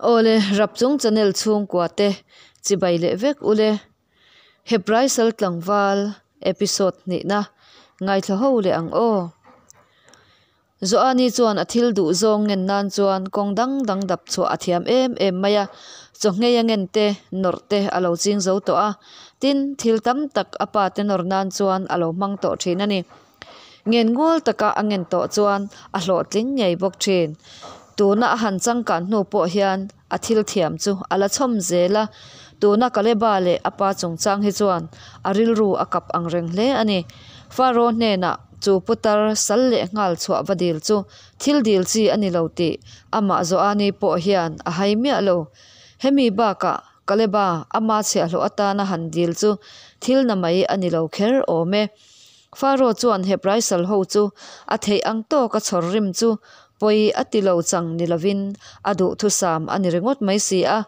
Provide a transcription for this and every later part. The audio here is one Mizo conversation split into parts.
Awle, Rapchung channel chhungkua te chibai leh vek ule. Hebrai sal tlangval episode hnihna ngaithla ho leh ang aw. Joani chuan a thil duh zawng ngen nan chuan kawng dang dang dap chhuah a thiam em em mai a, chawhngei a ngen te, nawrh te a lo ching zo tawh a, tin, thil tam tak a pa te nawr nan chuan a lo hmang tawh thin a ni. Ngen ngual taka a ngen tawh chuan a hlawhtling ngei bawk thin. Tuna a han changkan hnu pawh hian a thil thiam chu a la chhawm zel a, tuna Kaleba leh a pa chungchang hi chuan a rilru a kap ang reng hle a ni. Faro hnenah chu putar sal leh nghal chhuah va dil chu thil dil chi a ni lo tih amah Joani pawh hian a hai miah lo. Hemi bakah Kaleba ama chhiahhlawh atana han dil chu thil na mai a ni lo kher awm e. Faro chuan Hebrai sal ho chu a theih ang tawk a chhawr rim chu pawi a ti lo chang ni lovin a duhthusam a ni ringawt mai si a.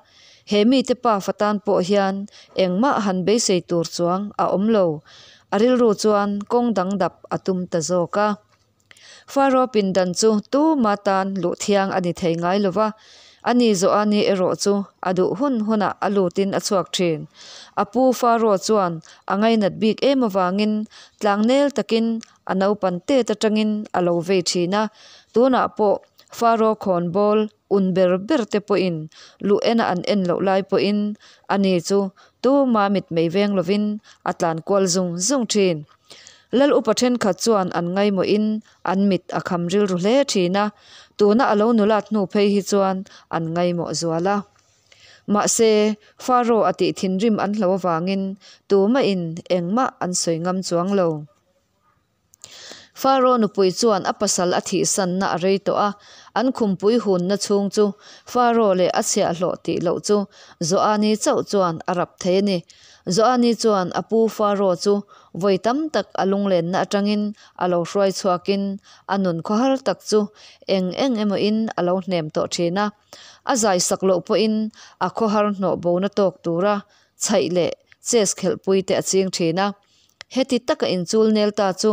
He mite pa fatan pawh hian engmah han beisei tur chuang a awm lo. A rilru chuan kawng dang dap a tum ta zawk a. Faro pindan chu tuma tan luh thiang a ni thei ngai lo va, a ni Joani erawh chu a duh hun hunah a lutin a chhuak thin. A pu Faro chuan a ngainat bik em avangin tlangnel takin a naupan tet atangin a lo vei thin a, tunah pawh Faro khawnbawl un ber ber te pawhin luh ena an en loh lai pawhin ani chu tuma mitmei veng lovin a tlan kual zung zung thin. Lal upa thenkhat chuan an ngaimawhin an mit a kham rilru hle thin a, tuna a lo nulat hnu phei hi chuan an ngaimawh zual a. Mahse, Faro a tih thinrim an hlo avangin tumahin engmah an sawi ngam chuang lo. Faro nupui chuan a pasal a thihsanna a rei tawh a, an khumpui hunna chhung chu Faro leh a chhiahhlawh tih loh chu Joani chauh chuan a rap thei a ni. Joani chuan a pu Faro chu vawi tam tak a lunglenna atangin a lo hruai chhuakin a nun khawhar tak chu eng eng emawin a lo hnem tawh thin a. A zai sak loh pawhin a khawhar hnawh bona tawk tura chhaih leh chess khelhpui te a ching thin a. Heti taka inchul nel ta chu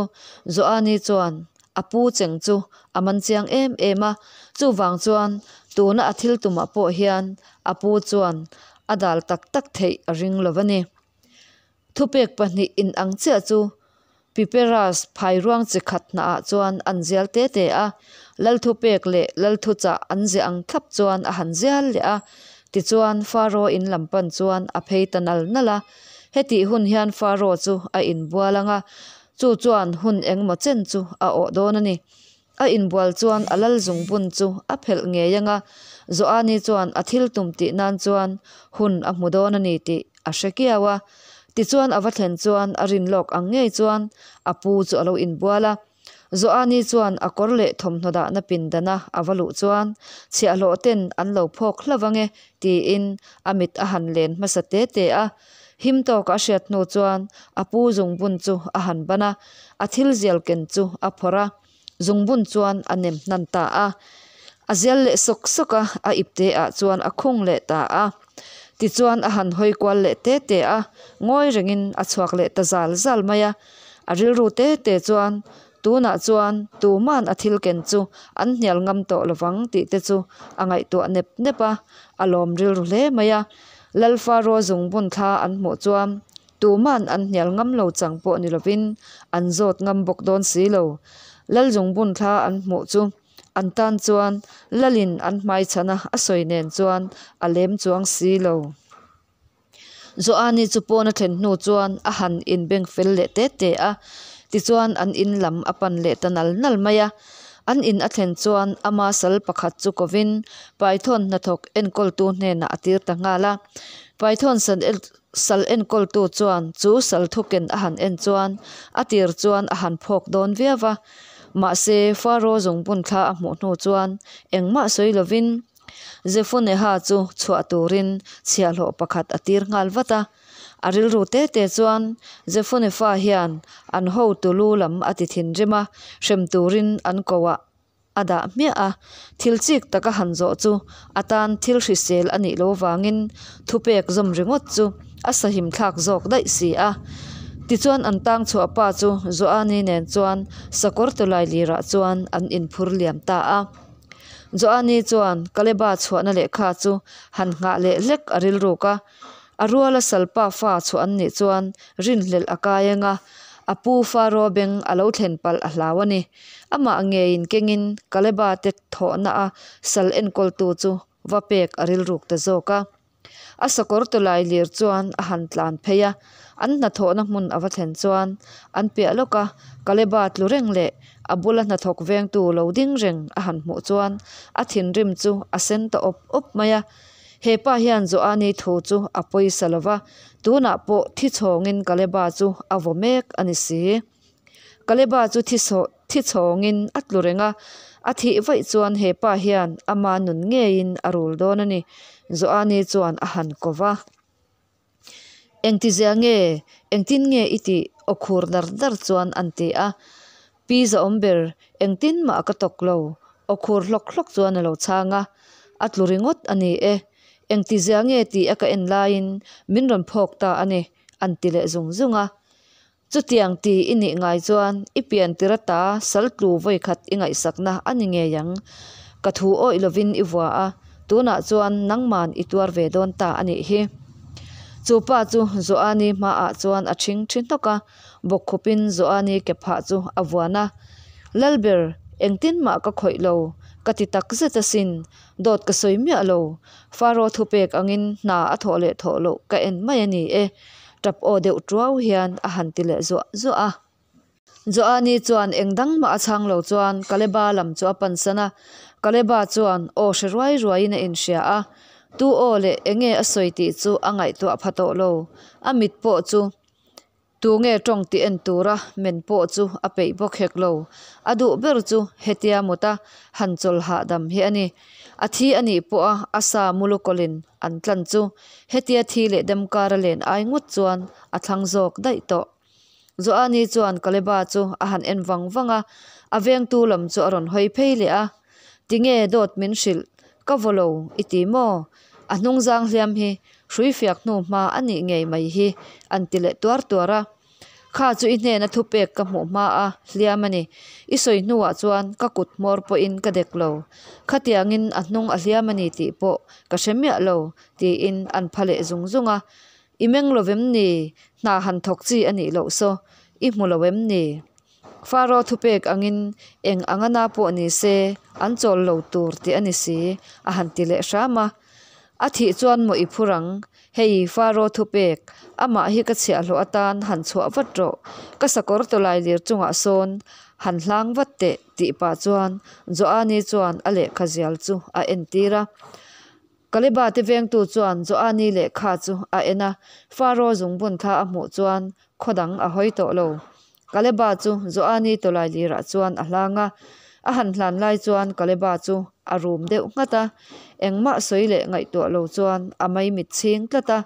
Joani chuan a pu cheng chu a man chiang em em a, chuvang chuan tuna a thil tumah pawh hian a pu chuan a dal tak tak theih a ring lo a ni. Thupek pahnih inang chiah chu Piperas phairuang chi khat hnaah chuan an zial te te a, Lalthupek leh Lalthuchah an ziah ang thlap chuan a han zial leh a, tichuan Faro in lam pan chuan a phei ta nal nal a. Hetih hun hian Faro chu a inbual ang a, chu chuan hun engmaw chen chu a awh dawn a ni. A inbual chuan a lal zungbun chu a phelh ngei ang a, Joani chuan a thil tum tih nan chuan hun a hmu dawn a ni tih a hre kiau a. Tichuan a va thlen chuan a rin lawk ang ngei chuan a pu chu a lo inbual a. Joani chuan a kawr leh thawmhnaw dahna pindana a va luh chuan chhiahhlawh ten an lo phawk hlauh ange tiin a mit a han len hmasa te te a. Him tawka a hriat hnu chuan a pu zungbun chu a han ban a, a thil zial ken chu a phawrh a, zungbun chuan a nem hnan ta a. A zial leh sawk sawk a, a ipte ah chuan a khung leh ta a. Tichuan a han hawi kual leh te te a, ngawi rengin a chhuak leh ta zal zal mai a. A rilru te te chuan tunah chuan tuman a thil ken chu an hnial ngam tawh lovang tih te chu a ngaihtuah nep nep a, a lawm rilru hle mai a. Lalfa Raw zungbun thla an hmuh chuan tuman an hnial ngam lo chang pawh ni lovin an zawt ngam bawk dawn si lo. Lal zungbun thla an hmuh chu an tan chuan Lalin an hmaichhana a sawi nen chuan a lem chuang si lo. Joani chu pawn a thlen hnu chuan a han inbeng fel leh te te a, tichuan an in lam a pan leh ta nal nal mai a. An in a thlen chuan ama sal pakhat chu kovin Python hnathawk enkawltu hnenah a tir ta nghal a. Python sal enkawltu chuan chu sal thuken a han en chuan a tir chuan a han phawk dawn viau va. Mahse, Faro zungbun thla a hmuh hnu chuan engmah sawi lovin Zefuneha chu chhuah turin chhiahhlawh pakhat a tir nghal vat a. A rilru te te chuan Zefunefa hian an hotu lu lam a ti thinrim a, hrem turin an koah a dah hmiah a. Thil chik taka han zawh chu a tan thil hrisel a nih loh vangin thupek zawm ringawt chu a sahim thlak zawk daih si a. Tichuan an tang chhuah pa chu Joani nen chuan sakawr tawlailirah chuan an inphur liam ta a. Joani chuan Kaleba chhuahna lehkha chu han nghah leh hlek a rilruk a. A ruala salpa fa chhuah an nih chuan rinhlelh a kai ang a, a pu Faro beng a lo thlen palh a hlau a ni. Amah ngeiin kengin Kaleba te thawhna a sal enkawltu chu va pek a rilruk ta zawk a. A sakawr tawlailir chuan a han tlan phei a, an hnathawhna hmun a va thlen chuan an piah lawk a, Kaleba tlu reng leh a bula hnathawk vengtu lo ding reng a han hmuh chuan a thinrim chu a sen ta awp awp mai a. He pa hian Joani thu chu a pawisa lo va, tunah pawh thi chhawngin Kaleba chu a vaw mek a ni si. Kaleba chu thi chhawngin a tlu reng a, a thih vaih chuan he pa hian ama nun ngeiin a rul dawn a ni, Joani chuan a han ko va. Engtizia nge, engtin nge i tih? aw khur dar dar chuan an ti a. Pi Zaawm ber, engtin mah ka tawk lo, aw khur hlawk hlawk chuan a lo chhang a. A tlu ringawt a ni e. Engtizia nge tih a ka en laiin min rawn phawk ta a ni, an ti leh zung zung a. Chutiang ti i nih ngai chuan i pian tir ata sal tlu vawikhat i ngaihsakna a ni ngei ang. Ka thu awih lovin i vua a, tunah chuan nangman i tuar ve dawn ta a nih hi. Chu pa chu Joani hmaah chuan a ṭhing ṭhi hnawk a, bawkkhupin Joani kephah chu a vuan a. Lalber, engtin mah ka khawih lo, ka ti tak zet asin, dawt ka sawi miah lo. Faro thupek angin hna a thawh leh thawh loh ka en mai a ni e. Tap aw deuh tuau hian a han ti leh zuah zuah a. Joani chuan eng dang mah a chhang lo chuan Kaleba lam chu a pansan a. Kaleba chuan aw hre ruai ruaiin a inhria a. Tu aw leh enge a sawi tih chu a ngaihtuah pha tawh lo. A mit pawh chu Tunge tawng tih en tura men pawh chu a peih bawk hek lo. A duh ber chu hetia muta han chawl hahdam hi a ni. A thi a nih pawha a sa mulukawlin an tlan chu hetia thi leh dem kara len ai ngawt chuan a thlang zawk daih tawh. Joani chuan Kaleba chu a han en vang vang a, a vengtu lam chu a rawn hawi phei leh a. Tinge dawt min hrilh? Ka vaw lo i ti maw? A hnungzang hliam hi hrui fiak hnu hma a nih ngei mai hi an ti leh tuar tuar a. Kha chu i hnena thupek ka hmuh hma a hliam a ni. I sawi hnuah chuan ka kut hmawr pawhin ka dek lo. Khatiangin a hnung a hliam a ni tih pawh ka hre miah lo tiin an pha leh zung zung a. I meng lo vem ni? Hna han thawk chi a nih loh saw i hmu lo em ni? Faro thupek angin eng anga na pawh ni se an chawl lo tur tih a ni si, a han ti leh hram a. A thih chuan maw i phur ang? Hei Faro thupek, amah hi ka chhiahhlawh atan han chhuah vat rawh, ka sakawr tawlai lir chungah sawn han hlang vat teh tih pah chuan Joani chuan a lehkha zial chu a entir a. Kaleba te vengtu chuan Joani lehkha chu a en a, Faro zungbun thla a hmuh chuan khaw dang a hawi tawh lo. Kaleba chu Joani tawlai lirah chuan a hlang a, a han hlan lai chuan Kaleba chu a rum deuh nghat a, engmah sawi leh ngaihtuah lo chuan a maimit chhing tlat a.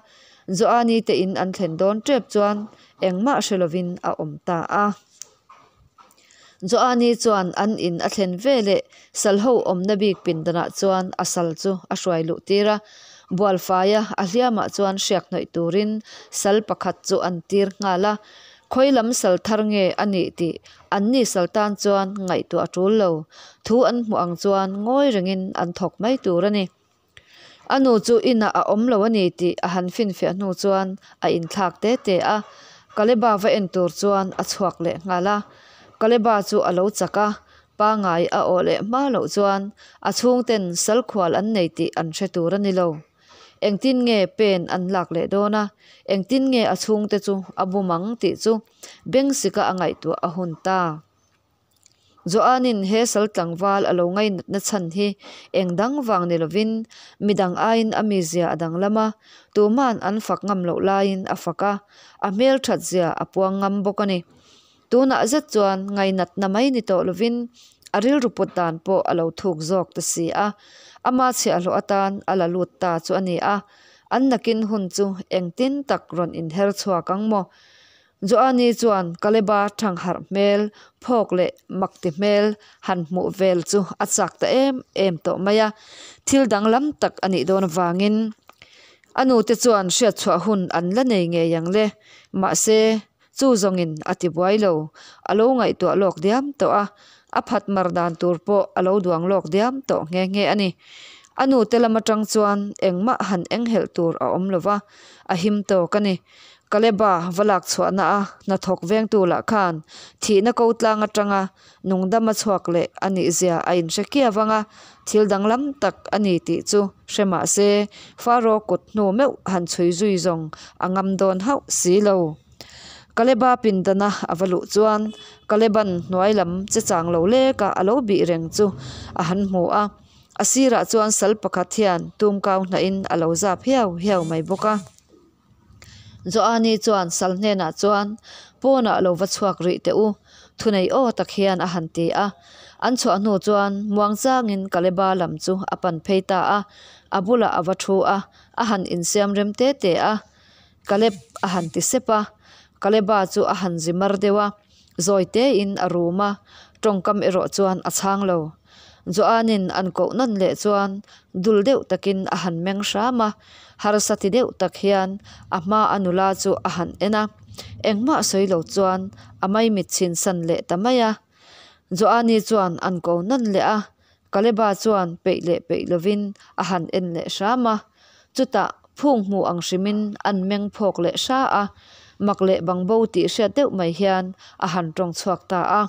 Joani te in an thlen dawn tep chuan engmah hre lovin a awm ta a. Joani chuan an in a thlen ve leh salho awmna bik pindanah chuan a sal chu a hruai luh tir a. Bualfaia a hliamah chuan hriak hnawih turin sal pakhat chu an tir nghal a. Khawi lam sal thar nge a nih tih anni sal tan chuan ngaihtuah a tul lo. Thu an hmuh ang chuan ngawi rengin an thawk mai tur a ni. A nu chu inah a awm lo a ni tih a han finfiah hnu chuan a inthlak te te a, Kaleba va en tur chuan a chhuak leh nghal a. Kaleba chu a lo chak a, pangai a awh leh hma loh chuan a chhungten salkhual an nei tih an hre tur a ni lo. Engtin nge pen an lak leh dawn a, engtin nge a chhungte chu a bum ang tih chu Bengsika a ngaihtuah a hun ta. Joanin he sal tlangval a lo ngainatna chhan hi eng dang vang ni lovin midang aiin a mizia a danglam a, tuman an fak ngam loh laiin a fak a, a hmelthat zia a puang ngam bawk a ni. Tunah zet chuan ngainatna mai ni tawh lovin a rilru put dan pawh a lo thuk zawk ta si a, ama chhiahhlawh atan a la lut ta chu a ni a, an nakin hun chu engtin tak rawn inher chhuak ang maw? Joani chuan Kaleba thangharh hmel, phawk leh makti hmel han hmuh vel chu a chak ta em em tawh mai a, thil danglam tak a nih dawn avangin a nute chuan hriatchhuah hun an la nei ngei ang le. Mahse, chu zawngin a ti buai lo, a lo ngaihtuah lawk diam tawh a, A phat mar dan tur pawh a lo duang lawk diam tawh nghe nghe a ni. A nute lam atang chuan engmah han enghelh tur a awm lo va, a him tawk a ni. Kaleba va lak chhuahna a hnathawk vengtu lah khan thihna ko tlang atanga nungdama chhuak leh a nih zia a inhre kiau ang a, thil danglam tak a ni tih chu hre mah se Faro kut hnu meuh han chhui zui zawng a ngam dawn hauh si lo. Kaleba pindana a va luh chuan Kaleban hnuai lam che chang lo leka a lo bih reng chu a han hmu a, a sirah chuan sal pakhat hian tumkau hnahin a lo zap hiau hiau mai bawk a. Joani chuan sal hnenah chuan, Pawnah lo va chhuak rih teh u, thunei aw tak hian a han ti a. An chhuah hnu chuan muangchangin Kaleba lam chu a pan phei ta a, a bulah a va thu a, a han insiam rem te te a. Kaleb a han ti sep a, Kaleba chu a han zi mar deuh a, zawi tein a rum a, tawngkam erawh chuan a chhang lo. Joanin an koh nawn leh chuan dul deuh takin a han meng hram a, harsa ti deuh tak hian a hma a nula chu a han en a, engmah sawi lo chuan a maimit chhin san leh ta mai a. Joani chuan an ko nawn leh a, Kaleba chuan peih leh peih lovin a han en leh hram a, chutah phung hmu ang hrimin an meng phawk leh hra a, mak leh bangbo tih hriat deuh mai hian a han tawng chhuak ta a.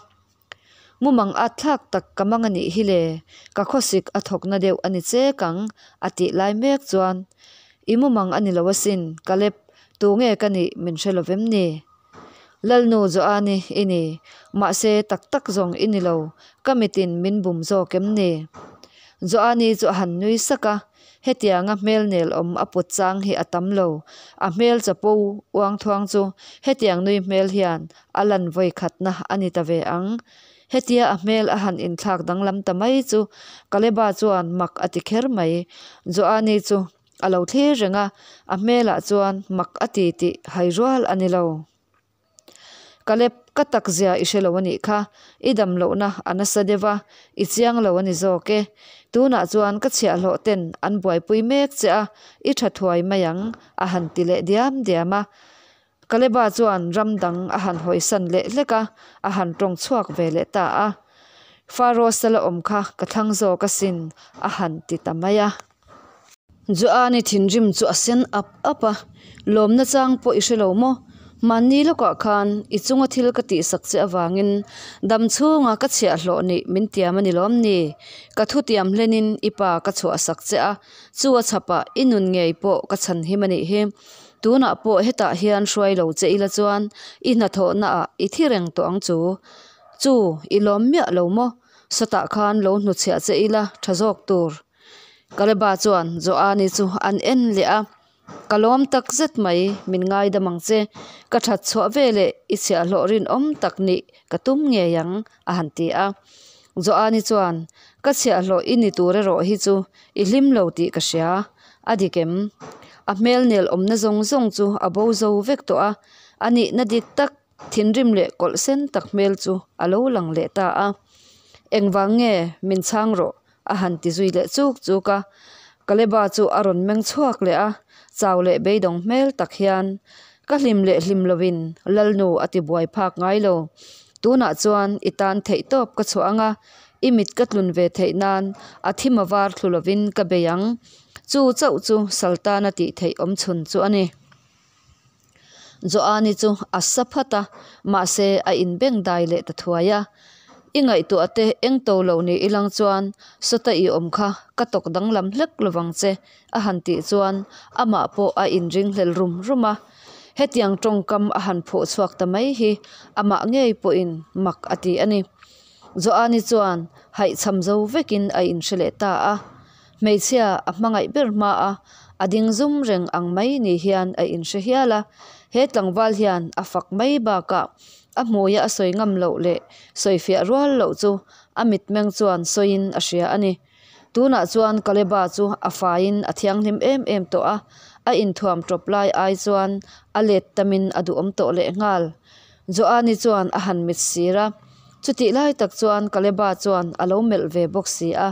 Mumang at thlak tak ka mang a nih hi le, ka khawsik a thawkna deuh a ni chek ang, a tih lai mek chuan, I mumang a ni lo asin, Kaleb, tunge ka nih min hre lovem ni? Lalnu Joani i ni, mahse tak tak zawng i ni lo, ka mitin min bum zawk em ni? Joani chu a han nui sak a, hetianga hmel nel awm a put chang hi a tam lo, a hmel chapo uang thuang chu hetiang nui hmel hian a lan vawi khatna a ni ta ve ang. Hetia a hmel a han inthlak danglam ta mai chu Kaleba chuan mak a ti kher mai. Joani chu A lo thlir reng a, a hmelah chuan mak a ti tih hai rual a ni lo. Kalep, ka takzia i hre lo a nih kha, i dam lohna a nasa deuh a, i chiang lo a ni zawk e. Tunah chuan ka chhiahhlawh ten an buaipui mek che a, i tha thuai mai ang, a han ti leh diam diam a. Kaleba chuan ram dang a han hawisan leh hlek a, a han tawng chhuak ve leh ta a. Faro sala awm kha ka thlang zawk asin, a han ti ta mai a. Joani thinrim chu a sen ap ap a, Lawmna chang pawh i hre lo maw? Mahni lawkah khan i chunga thil ka tihsak che avangin dam chhunga ka chhiahhlawh nih min tiam a ni lawm ni? Ka thutiam hlenin i pa ka chhuahsak che a, chu a chhapah i nun ngei pawh ka chhanhim a nih hi. Tunah pawh hetah hian hruai lo che ila chuan i hnathawhnaah i thi reng tawh ang chu. Chu, i lawm miah lo maw? Sawtah khan lo hnuchhiah che ila tha zawk tur. Kaleba chuan Joani chu an en leh a, Ka lawm tak zet mai, min ngaidam ang che. Ka that chhuah veleh i chhiahhlawh rinawm tak nih ka tum ngei ang, a han ti a. Joani chuan, Ka chhiahhlawh i ni tur erawh hi chu i hlim lo tih ka hria, a dik em? A hmel nel awmna zawng zawng chu a bo zo vek tawh a, a nihna dik tak thinrim leh kawlh sen tak hmel chu a lo lang leh ta a. Engvang nge min chhang rawh? a han ti zui leh chuk chuk a. Kaleba chu a rawn meng chhuak leh a, chau leh beidawng hmel tak hian, Ka hlim leh hlim lovin Lalnu a ti buai phak ngai lo. Tunah chuan i tan theih tawp ka chhuah ang a, i mit ka tlun ve theih nan a thim a var thlu lovin ka bei ang. Chu chauh chu Saltana tih theih awm chhun chu a ni. Joani chu a sa phat a, mahse a inbeng dai leh ta thuai a. I ngaihtuah te eng to lo ni ilang chuan sawta i awm kha ka tawk danglam hlek lovang che a han tih chuan amah pawh a inringhlel rum rum a. Hetiang tawngkam a han phuh chhuak ta mai hi amah ngei pawhin mak a ti a ni. Joani chuan haihchham zo vekin a inhre leh ta a. Hmeichhia a hmangaih ber hma a, a ding zum reng ang mai ni hian a inhre hial a. He tlangval hian a fak mai bakah a hmuia a sawi ngam loh leh sawifiah rual loh chu a mitmeng chuan sawiin a hria a ni. Tunah chuan Kaleba chu a faiin a thianghlim em em tawh a, a inthuam tawp lai ai chuan a let tamin a duhawm tawh lehnghal. Joani chuan a han mit sir a, chutih lai tak chuan Kaleba chuan a lo melh ve bawk si a.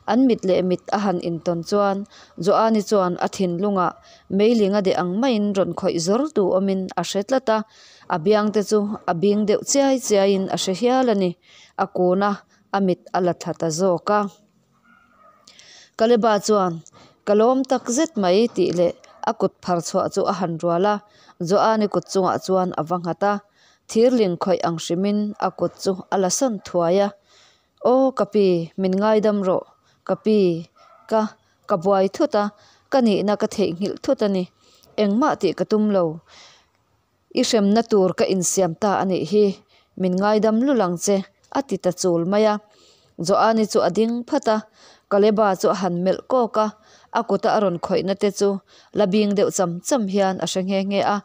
An mit leh mit a han intawn chuan Joani chuan a thinlungah meiling a deh ang maiin rawn khawih zawr duh awmin a hre tlat a, a biangte chu a bing deuh chiai chiaiin a hre hial a ni. A kun a, a mit a la thla ta zawk a. Kaleba chuan, Ka lawm tak zet mai, tih leh a kut phar chhuah chu a han rual a, Joani kut chungah chuan a va nghat a. Thirling khawih ang hrimin a kut chu a la sawn thuai a. Aw ka pi, min ngaidam rawh, ka pi, ka, ka buai thut a, ka nihna ka theihnghilh thut a ni. Engmah tih ka tum lo. I hremna tur ka insiam ta a nih hi, min ngaidam lul ang che, a ti ta chul mai a. Joani chu a ding phat a, Kaleba chu a han melh kawk a, a kuta a rawn khawihna te chu la bing deuh cham cham hian a hre nghe nghe a.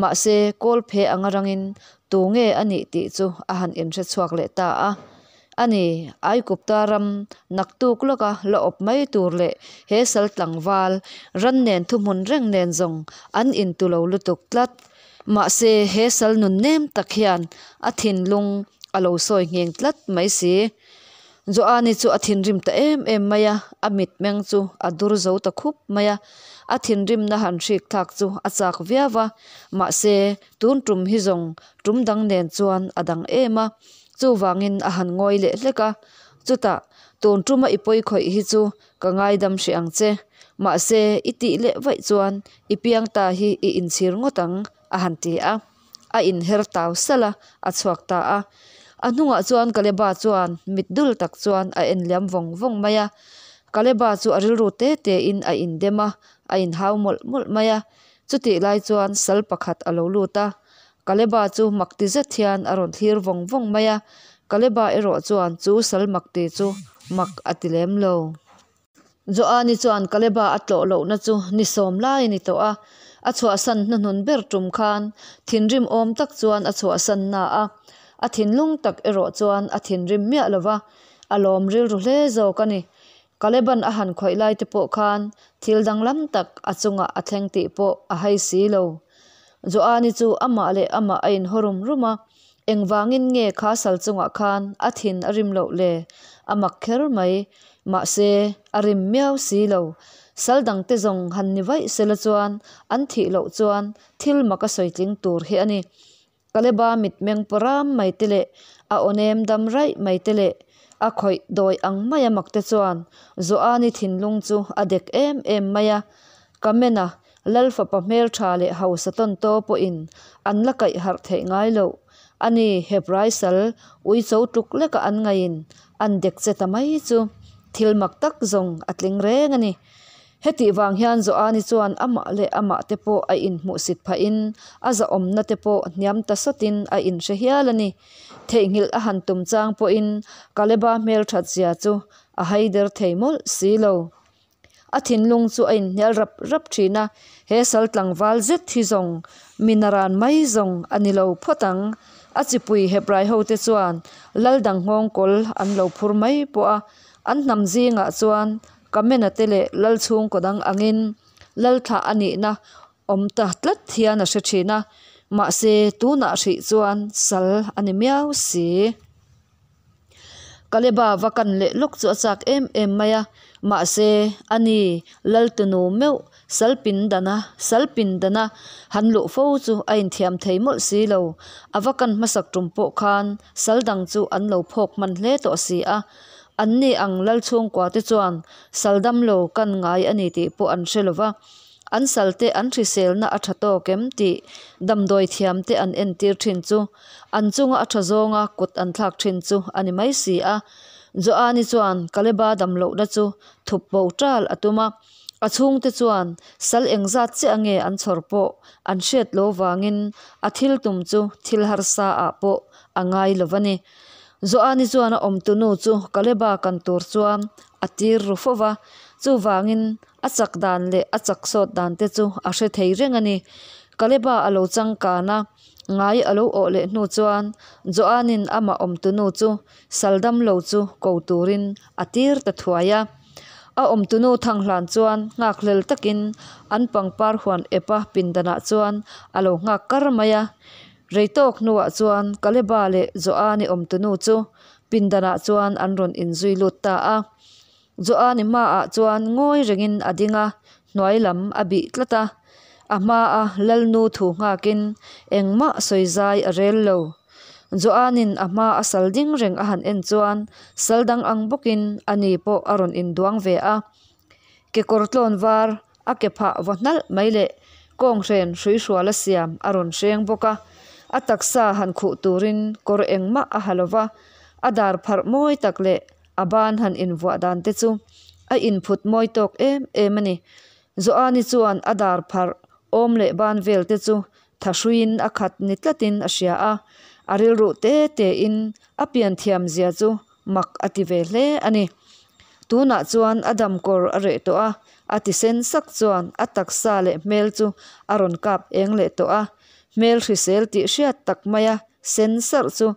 Mahse, kawl phe anga rangin tu nge a nih tih chu a han inhre chhuak leh ta a. A ni, Aikupta ram naktuk lawka la awp mai tur leh he sal tlangval ran nen thuhmun reng nen zawng an intu lo lutuk tlat. Mahse, he sal nun nem tak hian a thinlung a lo sawi ngheng tlat mai si. Joani chu a thinrim ta em em mai a, a mitmeng chu a dur zo ta khup mai a. A thinrimna han hrik thlak chu a chak viau a, mahse, tun tum hi zawng tum dang nen chuan a dang em a. Chuvangin a han ngawi leh hlek a, chutah, Tun tuma i pawi khawih hi chu ka ngaidam hrih ang che, mahse i tih leh vaih chuan i piang ta hi i inchhir ngawt ang, a han ti a. A inher tau salh a, a chhuak ta a. A hnungah chuan Kaleba chuan mit dul tak chuan a en liam vawng vawng mai a. Kaleba chu a rilru te tein a indem a, a inhau mawlh mawlh mai a. Chutih lai chuan sal pakhat a lo lut a, Kaleba chu makti zet hian a rawn thlir vawng vawng mai a, Kaleba erawh chuan chu sal makti chu mak a ti lem lo. Joani chuan Kaleba a tlawh lohna chu ni sawm lai a ni tawh a, a chhuahsan hnuhnun ber tum khan thinrim awm tak chuan a chhuahsan na a, a thinlung tak erawh chuan a thinrim miah lo va, a lawm rilru hle zawk a ni. Kaleban a han khawih lai te pawh khan thil danglam tak a chungah a thleng tih pawh a hai si lo. Joani chu amah leh amah a inhaw rum rum a, engvangin nge kha sal chungah khan a thin a rim loh le? A mak kher mai. Mahse, a rim miau si lo. Sal dangte zawng han ni vaih sela chuan an thih loh chuan thil mak a sawi tling tur hi a ni. Kaleba mitmeng pawram mai te leh a aw nem dam raih mai te leh a khawih dawi ang maia mak te chuan Joani thinlung chu a dek em em mai a. Kamena, Lal fapa hmeltha leh hausa tawn taw pawhin an la kaih harh theih ngai loh. Ani, Hebrai sal uicho tluk leka an ngaiin an dek che ta mai chu thil mak tak zawng a tling reng a ni. Hetih vang hian Joani chuan amah leh amah te pawh a inhmuhsit phahin a zahawmna te pawh hniam ta sawtin a inhre hial a ni. Theihnghilh a han tum chang pawhin Kaleba hmelthat zia chu a haider thei mawlh si lo. A thinlung chu a inhnial rap rap thin a, he sal tlangval zet hi zawng mi naran mai zawng a ni lo phawt ang. A chipui Hebrai hote chuan lal dang nghawngkawl an lo phur mai pawh a, an hnam zingah chuan Kamena te leh lal chhungkaw dang angin lal thlah a nihna awm ta tlat hian a hre thin a, mahse tunah hrih chuan sal a ni miau si. Kaleba va kan leh lawk chu a chak em em mai a, mahse ani lal tunu meuh sal pindana sal pindana han luh fo chu a inthiam thei mawlh si lo. A va kan hmasak tum pawh khan sal dang chu an lo phawk hman hle tawh si a, Anni ang lal chhungkua te chuan sal dam lo kan ngai a ni tih pawh an hre lo va, an sal te an hriselna a tha tawk em tih damdawi thiam te an entir thin chu an chunga a tha zawnga kut an thlak thin chu a ni mai si a. Joani chuan Kaleba dam lohna chu thup bo tal a tum a, a chhungte chuan sal engzat chiah nge an chhawr pawh an hriat lo vangin a thil tum chu thil harsa ah pawh a ngai lo va ni. Joani chuan a awmtunu chu Kaleba kan tur chuan a tir ru fo va, chuvangin a chak dan leh a chak sawt dan te chu a hre thei reng a ni. Kaleba a lo changkan a, ngai a lo awh leh hnu chuan Joanin amah awmtunu chu sal dam lo chu ko turin a tir ta thuai a. A awmtunu Thanghlan chuan nghakhlel takin an pangpar huan epa pindanah chuan a lo nghak kar mai a. Rei tawk hnuah chuan Kaleba leh Joani awmtunu chu pindanah chuan an rawn inzui lut ta a. Joani hmaah chuan ngawi rengin a ding a, hnuai lam a bih tlat a. A hmaa Lalnu thu nghakin engmah sawi zai a rel lo. Joanin a hma a sal ding reng a han en chuan sal dang ang bawkin ani pawh a rawn induang ve a. Kekawr tlawn var a ke phah vaw hnalh mai leh kawnghren hruihruala siam a rawn hreng bawk a. A taksa han khuh turin kawr engmah a ha lo va, a dar pharh mawi tak leh a ban han invuah dan te chu a inphut mawi tawk em em a ni. Joani chuan a dar pharh awm leh ban vel te chu thahruiin a khat ni tlatin a hria a, a rilru te tein a pian thiam zia chu mak a ti ve hle a ni. Tunah chuan a damkawr a reh tawh a, a ti sen sak chuan a taksa leh hmel chu a rawn kap eng leh tawh a, hmel hrisel tih hriat tak maia sen sarh chu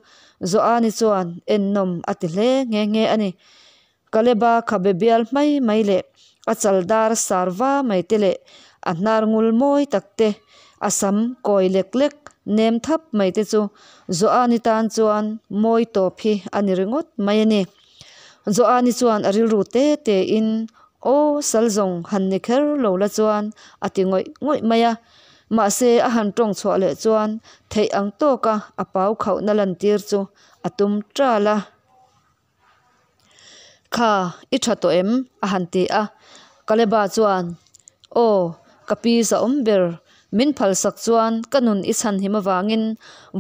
Joani chuan ennawm a ti hle nghe nghe a ni. Kaleba khabe bial hmai mai leh a chal dar sar va mai te leh a hnar ngul mawi tak te, a sam kawi lek lek nem thap mai te chu Joani tan chuan mawi tawp hi a ni ringawt mai a ni. Joani chuan a rilru te te in, Aw, sal zawng han ni kher lo la chuan a ti ngawih ngawih mai a. Mahse a han tawng chhuah leh chuan theih ang tawka a pau khauhna lantir chu a tum ṭal a. Kha, i tha tawh em? a han ti a. Kaleba chuan, Aw, ka pi zahawm ber, min phalsak chuan ka nun i chhanhim avangin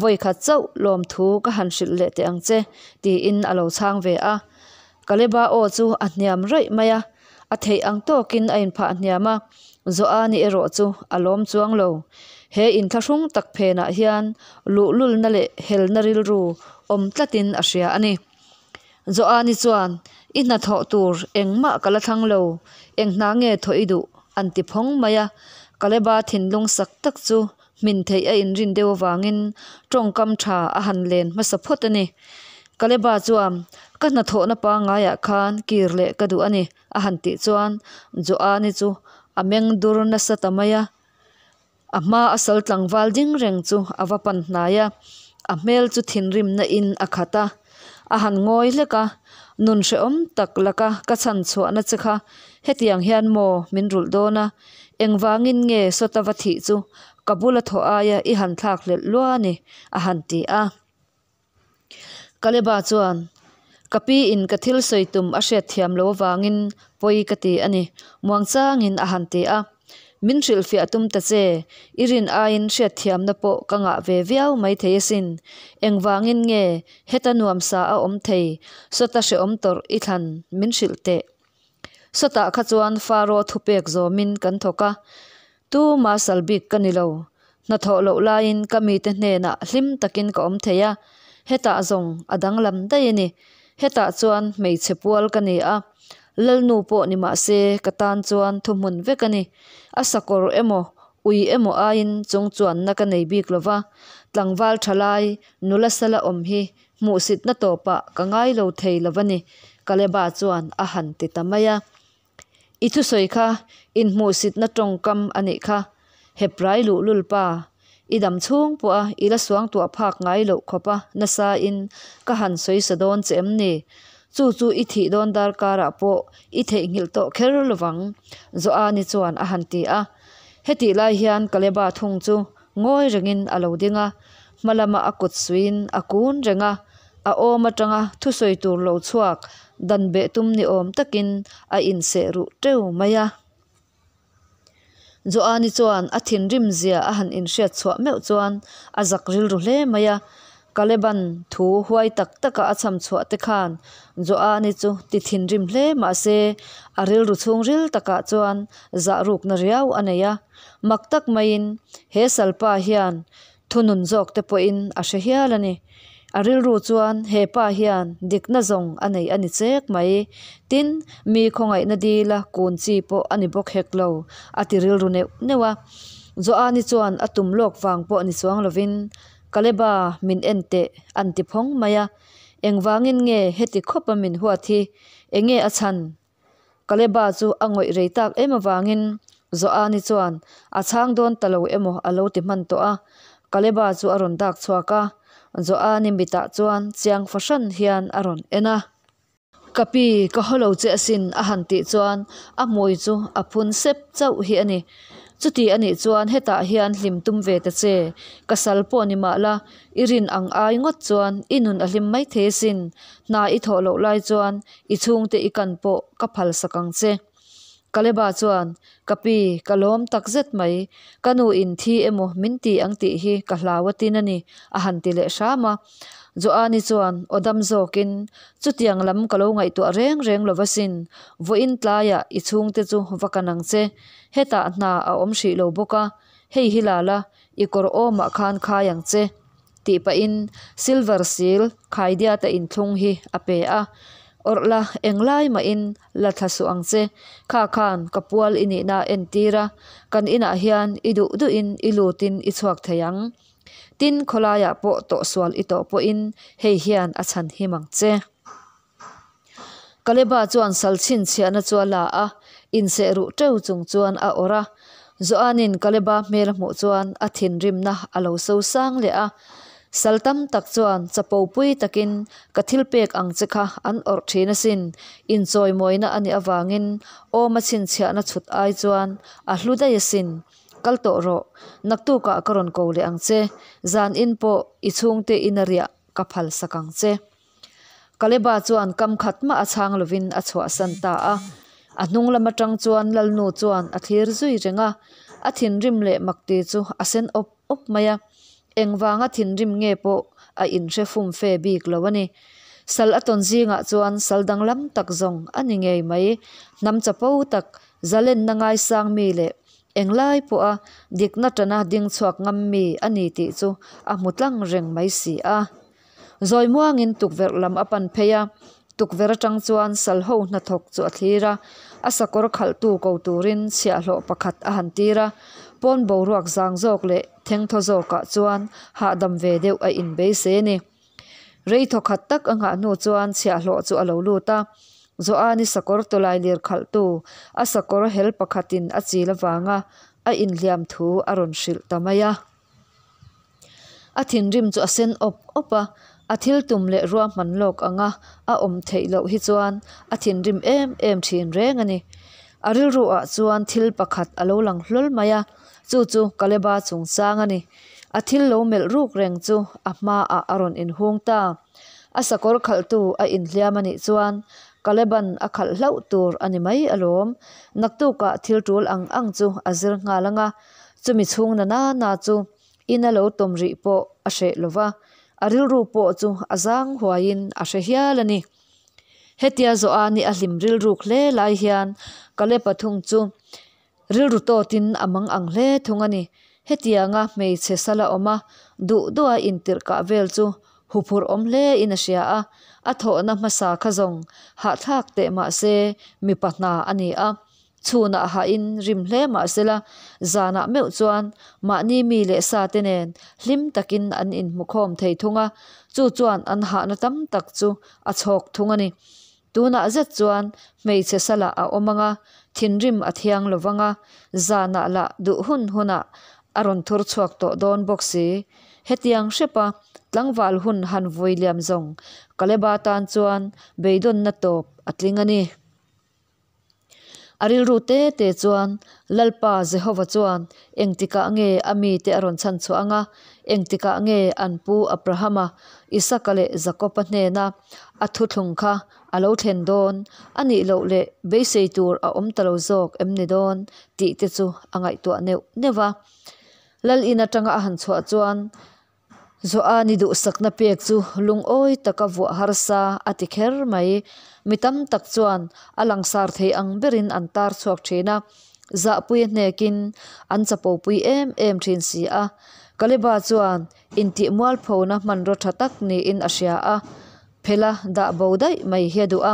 vawikhat chauh lawmthu ka han hrilh leh teh ang che, tiin a lo chhang ve a. Kaleba aw chu a hniam raih mai a, a theih ang tawkin a inphah hniam a, Joani erawh chu a lawm chuang lo. He inthlahrung tak phenah hian luhlulna leh helna rilru awm tlatin a hria a ni. Joani chuan, I hnathawh tur engmah ka la thlang lo, eng hna nge thawh i duh? an ti phawng mai a. Kaleba thinlung sak tak chu hmin theih a inrin deuh avangin tawngkam tha a han len hmasa phawt a ni. Kaleba chuan, Ka hnathawhna pangaiah khan kir leh ka duh a ni, a han tih chuan Joani chu a meng dur nasa ta mai a. A hma a sal tlangval ding reng chu a va pan hnai a, a hmel chu thinrimna in a khat a. A han ngawi hlek a, Nun hrehawm tak laka ka chhan chhuahna che kha hetiang hian maw min rulh dawn a, engvangin nge sawta va thih chu ka bula thawh aia i han thlak hlelh lua a ni, a han ti a. Kaleba chuan, Ka pi in ka thil sawi tum a hriat thiam lo avangin pawi ka ti a ni, muangchangin a han ti a. Min hrilhfiah tum ta che, i rin aiin hriat thiamna pawh ka ngah ve viau mai thei asin. Engvangin nge heta nuamsa a awm thei, sawta hrehawm tawrh i thlan min hrilh teh. Sawtah kha chuan Faro thupek zawmin kan thawk a, Tuma sal bik ka ni lo. Hnathawh loh laiin ka mite hnenah hlim takin ka awm thei a, hetah zawng a danglam daih a ni. Hetah chuan hmeichhe pual ka ni a, Lalnu pawh ni mah se ka tan chuan thuhmun vek a ni. A sakawr emaw, ui emaw aiin chung chuanna ka nei bik lo va, tlangval thalai nula sala awm hi hmuhsitna tawpah ka ngai lo thei lo va ni, Kaleba chuan a han ti ta mai a. I thusawi kha inhmuhsitna tawngkam a nih kha, Hebrai luhlul pa, i dam chhung pawha i la suangtuah phak ngai loh khawpa nasain ka han sawi sa dawn che em ni? Chu chu i thih dawn darkarah pawh i theihnghilh tawh kher lovang, Joani chuan a han ti a. Hetih lai hian Kaleba thung chu Ngawi rengin a lo ding a, hma lama a kut suiin a kun reng a, a awm atanga thusawi tur lo chhuak dan beh tum ni awm takin a inseh ruh teuh mai a. Joani chuan a thinrim zia a han inhriat chhuah meuh chuan a zak rilru hle mai a, Kaleban thu huai tak taka a chham chhuah te khan Joani chu ti thinrim hle mah se a rilru chhungril takah chuan zah rukna riau a nei a. Mak tak maiin he salpa hian thunun zawk te pawhin a hre hial a ni. A rilru chuan he pa hian dikna zawng a nei a ni chek mai. Tin, mi khawngaihna dila kun chi pawh a ni bawk hek lo, a ti rilru neuh neuh a. Joani chuan a tum lawk vang pawh ni chuang lovin, Kaleba min en teh an ti phawng mai a. Engvangin nge heti khawpa min huat hi? Enge a chhan? Kaleba chu a ngawih rei tak em avangin Joani chuan a chhang dawn ta lo emaw a lo ti hman tawh a. Kaleba chu a rawn dak chhuak a, Joani mitah chuan chiang fahran hian a rawn en a. Ka pi, ka haw lo che asin a han tih chuan a hmui chu a phun sep chauh hi a ni. Chuti a nih chuan hetah hian hlim tum ve ta che, ka sal pawh ni mah la, i rin ang ai ngawt chuan i nun a hlim maithei asin, hna i thawh loh lai chuan i chhungte i kan pawh ka phalsak ang che. Kaleba chuan, Ka pi, ka lawm tak zet mai, ka nu in thi emaw min ti ang tih hi ka hlau a tin a ni, a han ti leh hram a. Joani chuan aw dam zawkin, Chutiang lam ka lo ngaihtuah reng reng lo va sin, vawiin tlaiah i chhungte chu va kan ang che, hetah hna a awm hrih lo bawk a, hei hi la la, i kawr awmah khan khai ang che, tih pahin silver sil khaidiata inthlung hi a pe a, Awrh la, englai mahin la thla suh ang che, kha khan ka pual i nihna a entir a, kan inah hian i duh duhin i lutin i chhuak thei ang. Tin, khawlaiah pawh tawhsual i tawh pawhin hei hian a chhan him ang che. Kaleba chuan sal chhinchhiahna chu a la a, inseh ruh teuh chung chuan a awrh a. Joanin Kaleba hmel a hmuh chuan a thinrimna a lo so sang leh a. Sal tam tak chuan chapo pui takin ka thil pek ang che kha an awrh thin asin, inchawimawina a nih avangin awma chhinchhiahna chhut ai chuan a hlu daih asin. Kal tawh rawh, naktukah ka rawn ko leh ang che, zan in pawh i chhungte ina riah ka phal sak ang che. Kaleba chuan kam khat mah a chhang lovin a chhuahsan ta a. A hnung lam atang chuan Lalnu chuan a thlir zui reng a, a thinrim leh makti chu a sen awp awp mai a. Engvanga thinrim nge pawh a inhre fum fe bik lo a ni. Sal a tawn zingah chuan sal danglam tak zawng a ni ngei mai. Hnam chapo tak, zalenna ngaisang mi leh Englai pawha dikna tana ding chhuak ngam mi a ni tih chu a hmu tlang reng mai si a. Zawi muangin tukverh lam a pan phei a, tukverh atang chuan sal ho hnathawk chu a thlir a, a sakawr khalhtu ko turin chhiahhlawh pakhat a han tir a, pawn boruak zang zawk leh thengthaw zawkah chuan hahdam ve deuh a inbeisei a ni. Rei thawkhat tak a nghah hnu chuan chhiahhlawh chu a lo lut a, Joani sakawr tawlai lir khalhtu a sakawr hel pakhatin a chil avanga a inhliam thu a rawn hrilh ta mai a. A thinrim chu a sen awp awp a, a thil tum leh ruahman lawk anga a awm theih loh hi chuan a thinrim em em thin reng a ni. A rilru ah chuan thil pakhat a lo lang hlawl mai a, chu chu Kaleba chungchang a ni. A thil lo melh ruk reng chu a hmaah a rawn inhung ta. A sakawr khalhtu a inhliam a nih chuan Kaleban a khalh hlauh tur a ni mai alawm. Naktukah thil tul ang ang chu a zir nghal ang a, chumi chhung na na na chu ina lo tawm rih pawh a hreh lo va, a rilru pawh chu a zang huaiin a hre hial a ni. Hetia Joani a hlim rilruk hle lai hian Kalepa thung chu Rilru tawtin a mang ang hle thung a ni. Hetianga hmeichhe sala awm a, duh duha intirh kah vel chu huphurh awm hle in a hria a, a thawhna hmasa kha zawng hahthlak teh mah se mipa hna a ni a. Chhunah hahin rim hle mah sela, zanah meuh chuan mahni mi leh sa te nen hlim takin an inhmukhawm thei thung a, chu chuan an hahna tam tak chu a chhawk thung a ni. Tunah zet chuan hmeichhe salah a awm ang a, thinrim a thiang lo vang a, zanah lah duh hun hunah a rawn thur chhuak tawh dawn bawk si. Hetiang hrepa tlangval hun han vui liam zawng Kaleba tan chuan beidawnna tawp a tling a ni. A rilru te te chuan Lalpa Jehova chuan engtikah nge a mite a rawn chhan chhuah ang a, engtikah nge an pu Abrahama, Isaka leh Jakoba hnena a thuthlung kha a lo thlen dawn, a nih loh leh beisei tur a awm ta lo zawk em ni dawn tih te chu a ngaihtuah neuh neuh va. Lal in atanga a han chhuah chuan Joani duhsakna pek chu lungawi taka vuah harsa a ti kher mai. Mi tam tak chuan a langsar thei ang berin an tar chhuak thin a, zahpui a hnekin an chapopui em em thin si a. Kaleba chuan intih mualphona hmanraw tha tak niin a hria a, phela dah bo daih mai hi a duh a.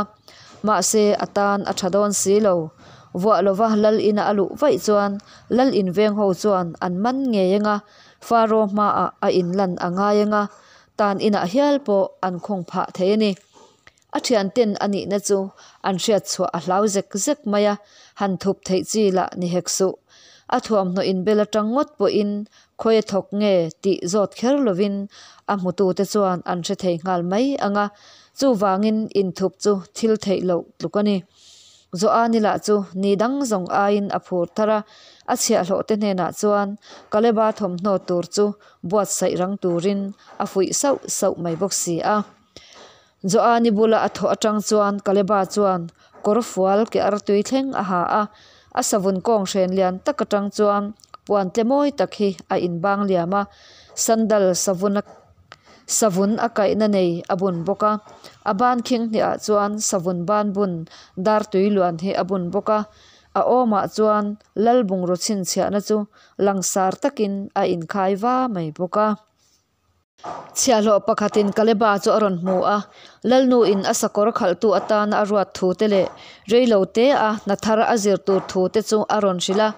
Mahse, a tan a tha dawn si lo. Vuah lova lal ina a luh vaih chuan lal inveng ho chuan an man ngei ang a, Faro hmaah a inlan a ngai ang a, tan inah hial pawh an khawng phah thei a ni. A thianten a nihna chu an hriat chhuah a hlau zek zek mai a, han thup theih chi lah ni hek suh. A thuamhnaw inbel atang ngawt pawhin khawi a thawk nge tih zawt kher lovin a hmutute chuan an hre thei nghal mai ang a, chuvangin inthup chu thil theih loh tluk a ni. Joani lah chu ni dang zawng aiin a phur thar a, a chhiahhlawhte hnenah chuan Kaleba thawmhnaw tur chu buatsaih rang turin a fuih sauh sauh mai bawk si a. Joani bula a thawh atang chuan Kaleba chuan kawr fual ke artui thleng a ha a, a savun kawng hren lian tak atang chuan puan tle mawi tak hi a inbang liam a, sandal savun a Savun a kaihna nei a bun bawk a, a ban khing hnihah chuan savun ban bun dar tui luan hi a bun bawk a, a awmah chuan lal bungraw chhinchhiahna chu langsar takin a inkhai va mai bawk a. Chhiahhlawh pakhatin Kaleba chu a rawn hmu a, Lalnuin a sakawr khalhtu atana a ruat thu te leh reilo te a hna thar a zir tur thu te chu a rawn hrilh a.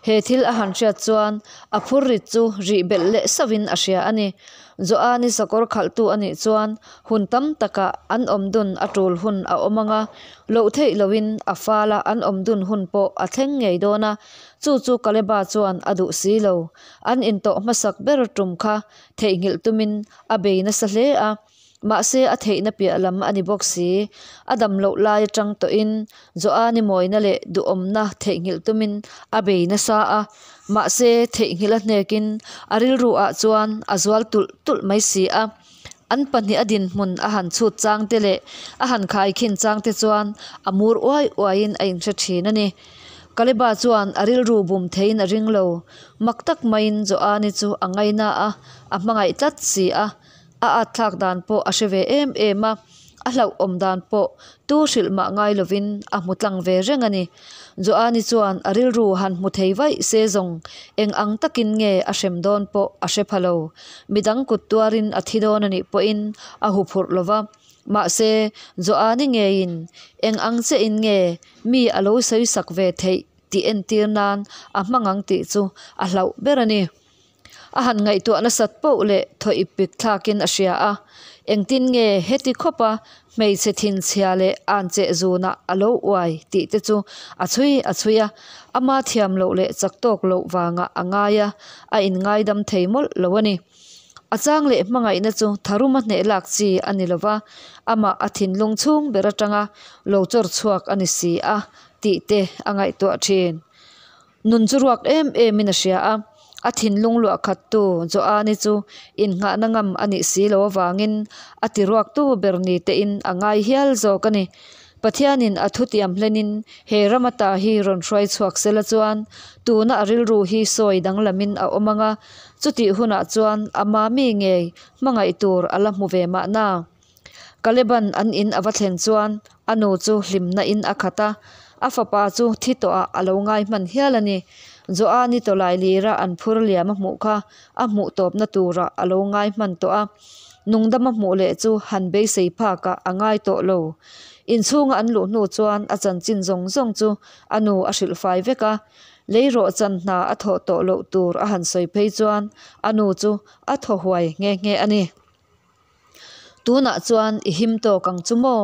He thil a han hriat chuan a phur rit chu rih belh leh sauhin a hria a ni. Joani sakawr khalhtu a nih chuan hun tam takah an awm dun a tul hun a awm ang a, loh theih lohin a fala an awm dun hun pawh a thleng ngei dawn a, chu chu Kaleba chuan a duh si lo. An intawh hmasak ber tum kha theihnghilh tumin a bei nasa hle a. Mahse a theihna piah lam a ni bawk si. A dam loh lai atang tawhin Joani mawina leh duhawmna theihnghilh tumin a bei nasa a. Mahse theihnghilh a hnekin a rilru ah chuan a zual tulh tulh mai si a. An pahnih a dinhmun a han chhut chang te leh a han khaikhin chang te chuan a mur uai uaiin a inhre thin a ni. Kaleba chuan a rilru bum theiin a ring lo. Mak tak maiin Joani chu a ngaina a, a hmangaih tlat si a. A at thlak dan pawh a hre ve em em a, a hlauhawm dan pawh tu hrilh mah ngai lovin a hmu tlang ve reng a ni. Joani chuan a rilru han hmu thei vaih se zawng eng ang takin nge a hrem dawn pawh a hre pha lo. Midang kut tuarin a thi dawn a nih pawhin a huphurh lo va. Mahse, Joani ngeiin eng ang chiahin nge mi a lo sawisak ve theih tih entir nan a hmang ang tih chu a hlauh ber a ni. A han ngaihtuah nasat poh leh thaw ip pik thlakin a hria a, engtin nge heti khawpa hmeichhe thinchhia leh an cheh zunah a lo uai tih te chu a chhui a chhui a, ama thiam loh leh chak tawk loh vangah a ngai a, a inngaidam thei mawlh lo a ni. A chang leh hmangaihna chu tharuma hneh lak chi a ni lova, amah a thinlung chhung ber atanga lo chawr chhuak a ni si a tih te a ngaihtuah thin. Nun chu ruak em emin a hria a, a thinlung luah khattu Joani chu innghahna ngam a nih si lo avangin a ti ruaktu ber ni tein a ngai hial zawk a ni. Pathianin a thutiam hlenin he ram ata hi rawn hruai chhuak sela chuan tuna a rilru hi sawi danglamin a awm ang a, chutih hunah chuan ama mi ngei hmangaih tur a la hmu ve mahna. Kaleban an in a va thlen chuan a nu chu hlimna in a khat a, a fapa chu thi tawhah a lo ngai hman hial a ni. Joani tawlai lira an phur liam a hmuh kha a hmuh tawpna turah a lo ngai hman tawh a, nungdama hmuh leh chu han beisei phakah a ngai tawh lo. Inchhunga an luh hnu chuan a chanchin zawng zawng chu a nu a hrilh fai vek a, leirawh chan hna a thawh tawh loh tur a han sawi phei chuan a nu chu a thaw huai nghe nghe a ni. Tunah chuan i him tawk ang chu maw?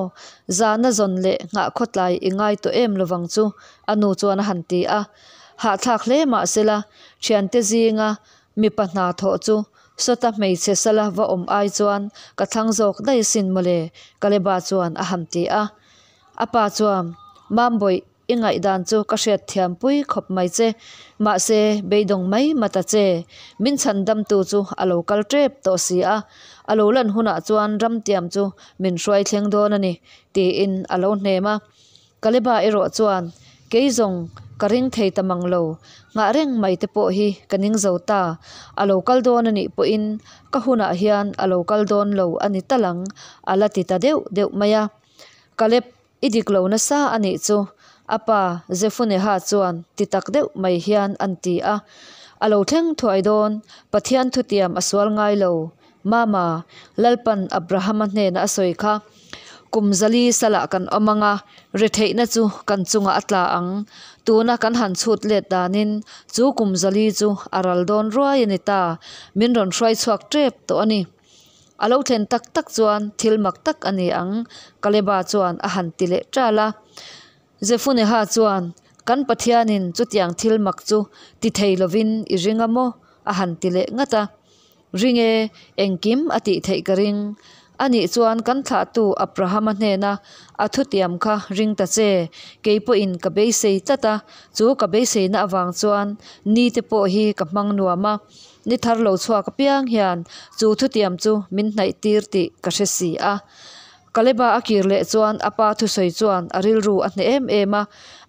Zahna zawn leh nghah khawtlai i ngai tawh em lovang chu, a nu chuan a han ti a. Hahthlak hle mah sela, thiante zinga mipa hna thawh chu sawta hmeichhe sala va awm ai chuan ka thlang zawk daih asin mawle, Kaleba chuan a han ti a. A pa chuan, Mambawih, I ngaihdan chu ka hriat thiam pui khawp mai che. Mahse, beidawng mai ma ta che. Min chhan damtu chu a lo kal tep tawh si a, a lo lan hunah chuan ramtiam chu min hruai thleng dawn a ni, tiin a lo hnem a. Kaleba erawh chuan, Kei zawng ka ring thei ta mang lo, nghah reng mai te pawh hi ka ning zo ta. A lo kal dawn a nih pawhin ka hunah hian a lo kal dawn lo a ni tal ang, a la ti ta deuh deuh mai a. Kaleb I dik lo nasa a nih chu, a pa Zefuneha chuan ti tak deuh mai hian an ti a. A lo thleng thuai dawn, Pathian thutiam a sual ngai lo. Mama, Lalpan Abrahama hnena a sawi kha, Kum zali salah kan awm ang a, retheihna chu kan chungah a tla ang. Tuna kan han chhut let danin chu kum zali chu a ral dawn ruai a ni ta, min rawn hruai chhuak tep tawh a ni. A lo thlen tak tak chuan thil mak tak a ni ang, Kaleba chuan a han ti leh ṭal a. Zefuneha chuan, Kan Pathianin chutiang thil mak chu ti thei lovin i ring a maw? a han ti leh ngat a. Ring e, engkim a tih theih ka ring. Anih chuan kan thlahtu Abrahama hnena a thutiam kha ring ta che, kei pawhin ka beisei tlat a, chu ka beiseina avang chuan ni te pawh hi ka hmang nuam a, ni thar lo chhuak apiang hian chu thutiam chu min hnaih tir tih ka hre si a. Kaleba a kir leh chuan a pa thusawi chuan a rilru a hneh em em a,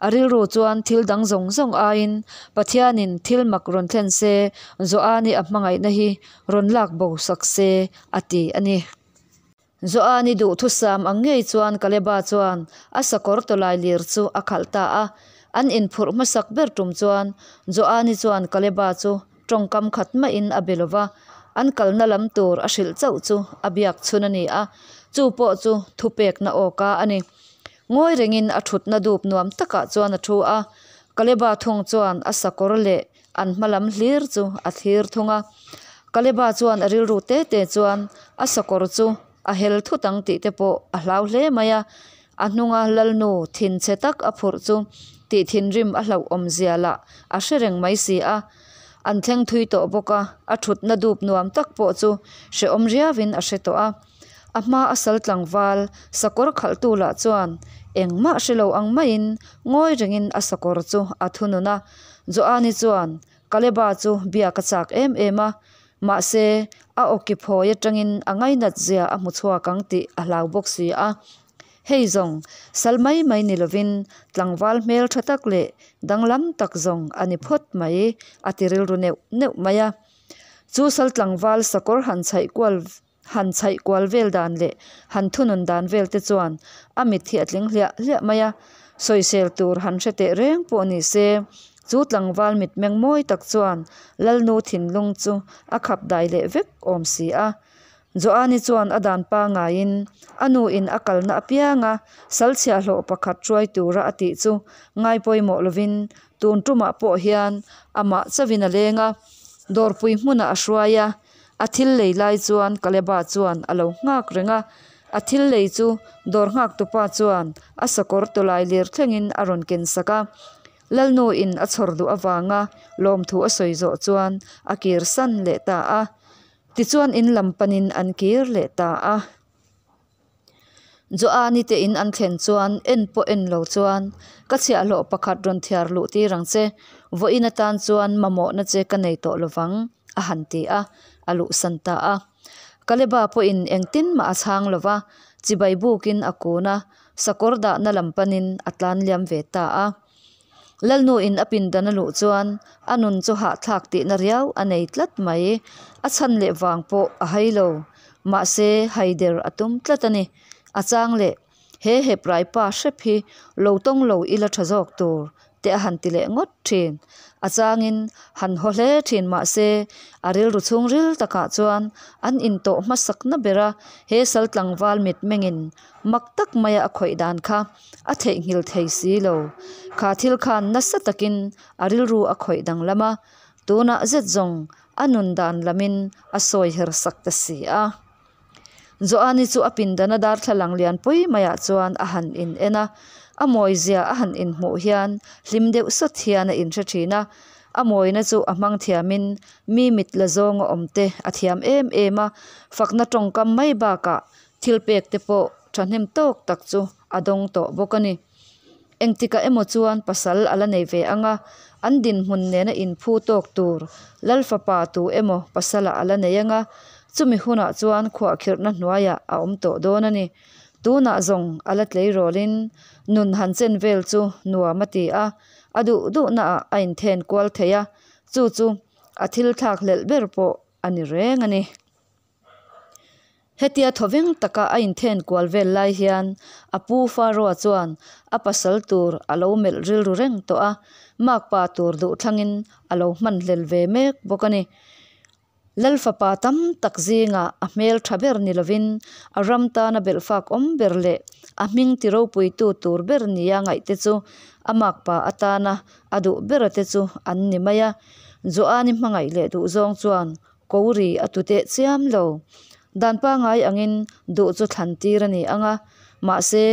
a rilru chuan thil dang zawng zawng aiin Pathianin thil mak rawn thlen se, Joani a hmangaihna hi rawn lak bo sak se a ti a ni. Joani duhthusam ang ngei chuan Kaleba chuan a sakawr tawlai lir chu a khalh ta a. An inphurh hmasak ber tum chuan Joani chuan Kaleba chu tawngkam khat mahin a be lo va, an kalna lam tur a hrilh chauh chu a biak chhun a ni a, chu pawh chu thupekna awka a ni. Ngawi rengin a thutna dup nuam takah chuan a thu a, Kaleba thung chuan a sakawr leh an hma lam hlir chu a thlir thung a. Kaleba chuan a rilru te te chuan a sakawr chu a hel thut ang tih te pawh a hlau hle mai a, a hnunga lalnu thinchhe tak a phurh chu tih thinrim a hlauh awmzia lah a hre reng mai si a. An thleng thui tawh bawk a, a thutna dup nuam tak pawh chu hrehawm riauin a hre tawh a. A hma a sal tlangval sakawr khalhtu lah chuan engmah hre lo ang maiin ngawi rengin a sakawr chu a thunun a. Joani chuan Kaleba chu biak a chak em em a, mahse a awki phawi atangin a ngainat zia a hmu chhuak ang tih a hlau bawk si a. Hei zawng sal mai mai ni lovin tlangval hmel tha tak leh danglam tak zawng a ni phawt mai a ti rilru neuh neuh mai a. Chu sal tlangval sakawr han chhaih kual Han chhaih kual vel dan leh han thunun dan vel te chuan a mit hi a tling hliah hliah mai a, sawisel tur han hre teh reng pawh ni se, chu tlangval mitmeng mawi tak chuan Lalnu thinlung chu a khap dai leh vek awm si a. Joani chuan a dan pangaiin a nu in a kalna apianga sal chhiahhlawh pakhat hruai tura a tih chu ngai pawimawh lovin tun tumah pawh hian amah chauhin a leng a, dawrpui hmunah a hruai a. A thil lei lai chuan Kaleba chuan a lo nghak reng a, a thil lei chu dawr nghak tupa chuan a sakawr tawlai lir thlengin a rawn ken sak a. Lalnu in a chhawr duh avanga lawmthu a sawi zawh chuan a kir san leh ta a. Tichuan in lam panin an kir leh ta a. Joani te in an thlen chuan en pawh en lo chuan ka chhiahhlawh pakhat rawn thiar luh tir ang che, vawiin atan chuan mamawhna che ka nei tawh lovang a han ti a, a luhsan ta a. Kaleba pawhin engtin mah a chhang lo va, chibai bukin a kun a, sakawr dahna lam panin a tlan liam ve ta a. Lalnu in a pindan a luh chuan a nun chu hahthlak tihna riau a nei tlat mai. A chhan leh vang pawh a hai lo. Mahse haider a tum tlat a ni. A chang leh he heprai pa hrep hi lo tawng lo ila tha zawk tur te a han ti leh ngawt thin. A changin han haw hle thin mahse a rilru chhungril takah chuan an intawh hmasakna bera he sal tlangval mitmengin Mak tak maia a khawih dan kha a theihnghilh thei si lo. Kha thil khan nasa takin a rilru a khawih danglam a, tunah zet zawng a nun dan lamin a sawi her sak ta si a. Joani chu a pindana darthlalang lianpui maiah chuan a han in en a, a mawizia a han inhmuh hian hlim deuh sawt hian a inhre thin a. A mawina chu a hmang thiamin mi mit la zawnga awmte a thiam em em a, fakna tawngkam mai bakah Thil pek te pawh thahnem tawk tak chu a dawng tawh bawk a ni. Engtikah emaw chuan pasal a la nei ve ang a, an dinhmun nena inphu tawk tur Lal fapa tu emaw pasalah a la nei ang a, chumi hunah chuan khuahkhirhna hnuaiah a awm tawh dawn a ni. Tunah zawng a la tleirawlin nun han chen vel chu nuam a ti a, a duh duhnaah a inthen kual thei a, chu chu a thil thlak hlelh ber pawh a ni reng a ni. Hetia thawveng taka a inthen kual vel lai hian a pu Faroa chuan a pasal tur a lo melh rilru reng tawh a, makpa tur duh thlangin a lo hmanhlel ve mek bawk a ni. Lal fapa tam tak zingah a hmel tha ber ni lovin a ram tana belhfak awm ber leh a hming ti ropuitu tur ber nia ngaihte chu a makpa atana a duh bera te chu an ni mai a. Joani hmangaih leh duhzawng chuan Ko ri a tu teh chiam lo. Dan pangai angin duh chu thlan tir a ni ang a, mahse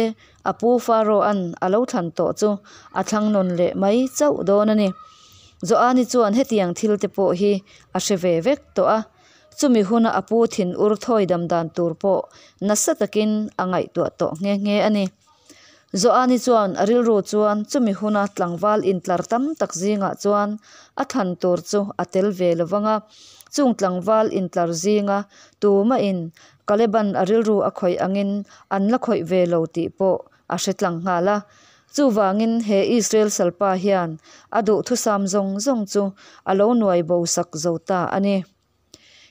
a pu Pharaoh-a'n a lo thlan tawh chu a thlang nawn leh mai chauh dawn a ni. Joani chuan hetiang thil te pawh hi a hre ve vek tawh a. Chumi huna a pu thinur thawi dam dan tur pawh nasa takin a ngaihtuah tawh nghe nghe a ni. Joani chuan a rilru chuan chumi huna tlangval intlar tam tak zingah chuan a thlan tur chu a tel ve lo vang a, chung tlangval intlar zinga tumahin Kaleban a rilru a khawih angin an la khawih ve lo tih pawh a hre tlang nghal a. Chuvangin he Israel salpa hian a duhthusam zawng zawng chu a lo nuai bo sak zo ta a ni.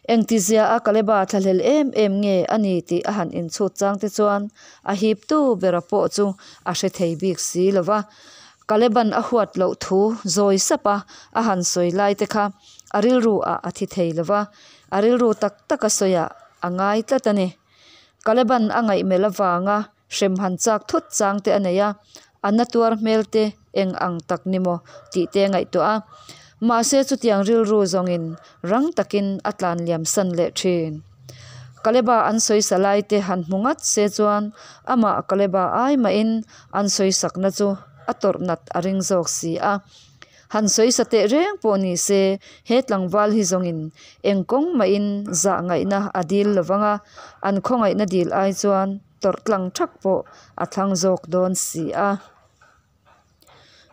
Engtizia a Kaleba thlahlel em em nge a ni tih a han inchhut chang te chuan a hiptu bera pawh chu a hre thei bik si lo va. Kaleban a huat loh thu zawi sap a a han sawi lai te kha a rilru ah a thi thei lo va, a rilru tak tak a sawi ah a ngai tlat a ni. Kaleban a ngaihmelh avanga hrem han chak thut chang te a nei a, a na tuar hmel te eng ang tak ni maw tih te a ngaihtuah a. Mahse chutiang rilru zawngin rang takin a tlan liam san leh thin. Kaleba an sawisa lai te han hmu ngat se chuan amah Kaleba ai mahin an sawisakna chu a tawrh nat a ring zawk si a. Han sawisa teh reng pawh ni se, he tlangval hi zawngin eng kawng mahin zah ngaihna a dil lo vang a, an khawngaihna dil ai chuan tawrh tlang thak pawh a thlang zawk dawn si a.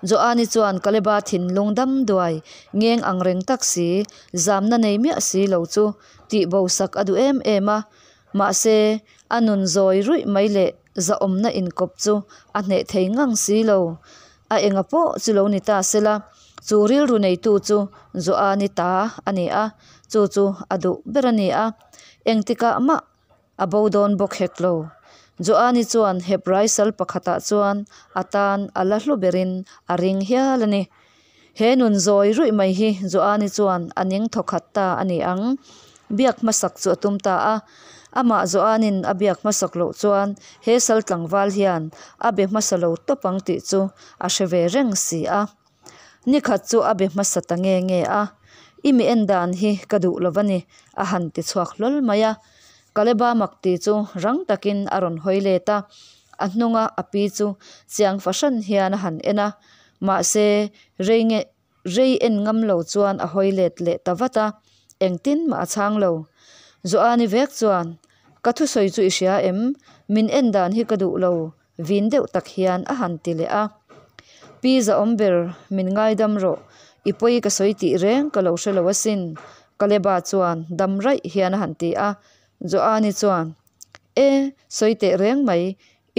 Joani chuan Kaleba thinlung dam duai, ngeng ang reng tak si, zamna nei miah si lo chu tihbo sak a duh em em a. Mahse, a nun zawi ruih mai leh zahawmna inkawp chu a hneh thei ngang si lo. A enga pawh chu lo ni ta sela, chu rilru neitu chu Joani ta a ni a, chu chu a duh ber a ni a. Engtikah mah a bo dawn bawk hek lo. Joani chuan Hebrai sal pakhatah chuan a tan a la hlu berin a ring hial a ni. He nun zawi ruih mai hi Joani chuan a ning thawkhat ta a ni ang. Biak hmasak chu a tum ta a. Amah Joanin a biak hmasak loh chuan he sal tlangval hian a be hmasa lo tawp ang tih chu a hre ve reng si a. Nikhat chu a be hmasa ta nge nge a, I mi en dan hi ka duh lo va ni, a han ti chhuak hlawl mai a. Kaleba makti chu rang takin a rawn hawi let a, a hnunga a pi chu chiang fahran hian a han en a, mahse rei nge rei en ngam lo chuan a hawi let leh ta vat a, engtin mah a chhang lo. Joani vek chuan, Ka thusawi chu i hria em? Min en dan hi ka duh lo, vin deuh tak hian a han ti leh a. Pi zahawm ber, min ngaidam rawh, i pawi ka sawi tih reng ka lo hre lo asin, Kaleba chuan dam raih hian a han ti a. Joani chuan, E, sawi teh reng mai,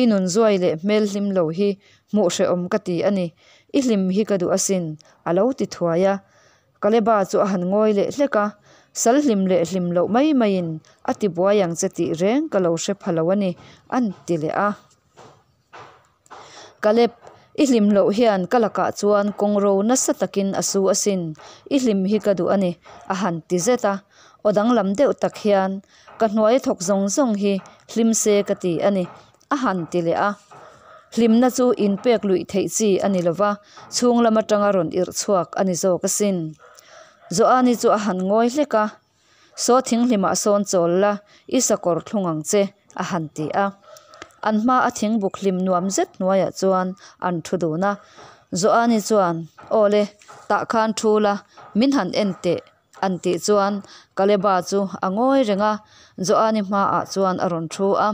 i nun zuai leh hmel hlim lo hi hmuh hrehawm ka ti a ni, i hlim hi ka duh asin, a lo ti thuai a. Kaleba chu a han ngawi leh hlek a, Sal hlim leh hlim loh mai maiin a ti buai ang che tih reng ka lo hre pha lo a ni, a'n ti leh a. Kaleb, i hlim loh hian ka lakah chuan kawngro nasa takin a su asin, i hlim hi ka duh a ni, a han ti zet a. Aw danglam deuh tak hian, Ka hnuai thawk zawng zawng hi hlim se ka ti a ni, a han ti leh a. Hlimna chu inpek luih theih chi a ni lova, chhung lam atanga rawn irh chhuak a ni zawk asin. Joani chu a han ngawi hlek a, Saw thinghlimah sawn chawl la, i sakawr thlung ang che, a han ti a. An hma a thingbuk hlim nuam zet hnuaiah chuan an thu dun a. Joani chuan, Aw le, tah khan thu la, min han en teh, An tih chuan Kaleba chu a ngawi reng a, Joani hmaah chuan a rawn thu a.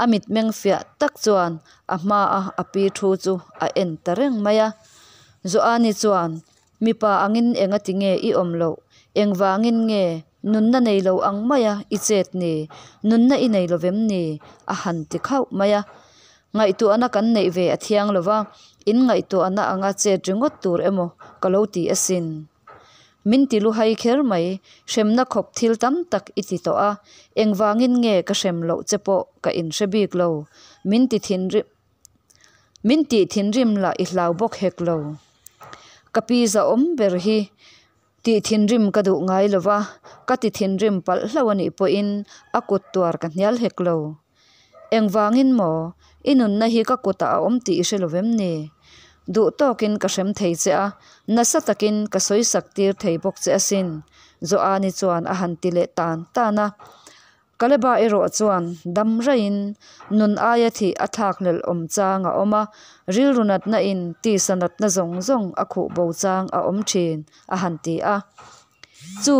A mitmeng fiah tak chuan a hmaa a pi thu chu a en ta reng mai a. Joani chuan, Mipa angin engati nge i awm loh? Engvangin nge nunna nei lo ang maia i chet ni? Nunna i nei lo vem ni? a han ti khauh mai a. Ngaihtuahna kan neih ve a thiang lo va, in ngaihtuahna anga chet ringawt tur emaw ka lo ti asin. Min ti luhai kher mai, hremna khawp thil tam tak i ti tawh a, engvangin nge ka hrem loh che pawh ka inhre bik lo, min ti thinrim min tih thinrim lah i hlau bawk hek lo. Ka pi zahawm ber hi tih thinrim ka duh ngai lo va, ka ti thinrim palh hlauh a nih pawhin a kut tuar ka hnial hek lo. Engvangin maw? I nunna hi ka kutah a awm tih i hre lo vem ni? Duh tawkin ka hrem thei che a, nasa takin ka sawisak tir thei bawk che asin, Joani chuan a han ti leh tan tan a. Kaleba erawh chuan dam raiin nun aia thih a thlakhlelh awm chang a awm a, rilru natna in tisa natna zawng zawng a khuh bo chang a awm thin, a han ti a. Chu,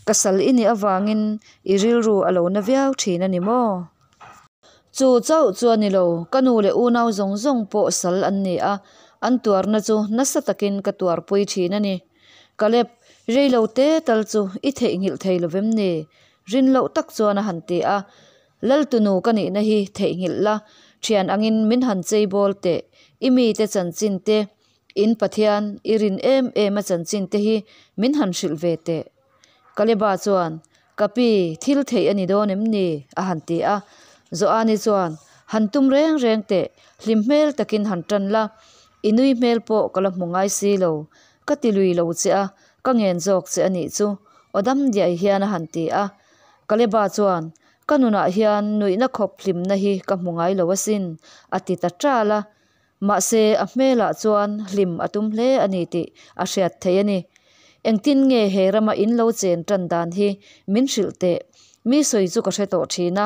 ka sal i nih avangin i rilru a lo na viau thin a ni maw? Chu chauh chu a ni lo, ka nu leh unau zawng zawng pawh sal an ni a, an tuarna chu nasa takin ka tuarpui thin a ni. Caleb, rei lo te tal chu i theihnghilh thei lo vem ni? Rin loh tak chuan a han ti a. Laltunu ka nihna hi theihnghilh la, thian angin min han cheibawl teh, i mite chanchin te, in Pathian i rin em em a chanchin te hi min han hrilh ve teh. Kaleba chuan, Ka pi, thil theih a ni dawn em ni? a han ti a. Joani chuan, Han tum reng reng teh, hlim hmel takin han tan la, i nui hmel pawh ka la hmu ngai si lo. Ka ti lui lo che a, ka ngen zawk che a nih chu, aw dam diai hian a han ti a. Kaleba chuan, Ka nunah hian nuihna khawp hlimna hi ka hmu ngai lo asin, a ti ta ṭal a. Mahse, a hmelah chuan hlim a tum hle a ni tih a hriat theih a ni. Engtin nge he rama in lo chen tan dan hi min hrilh teh? Mi sawi chu ka hre tawh thin a,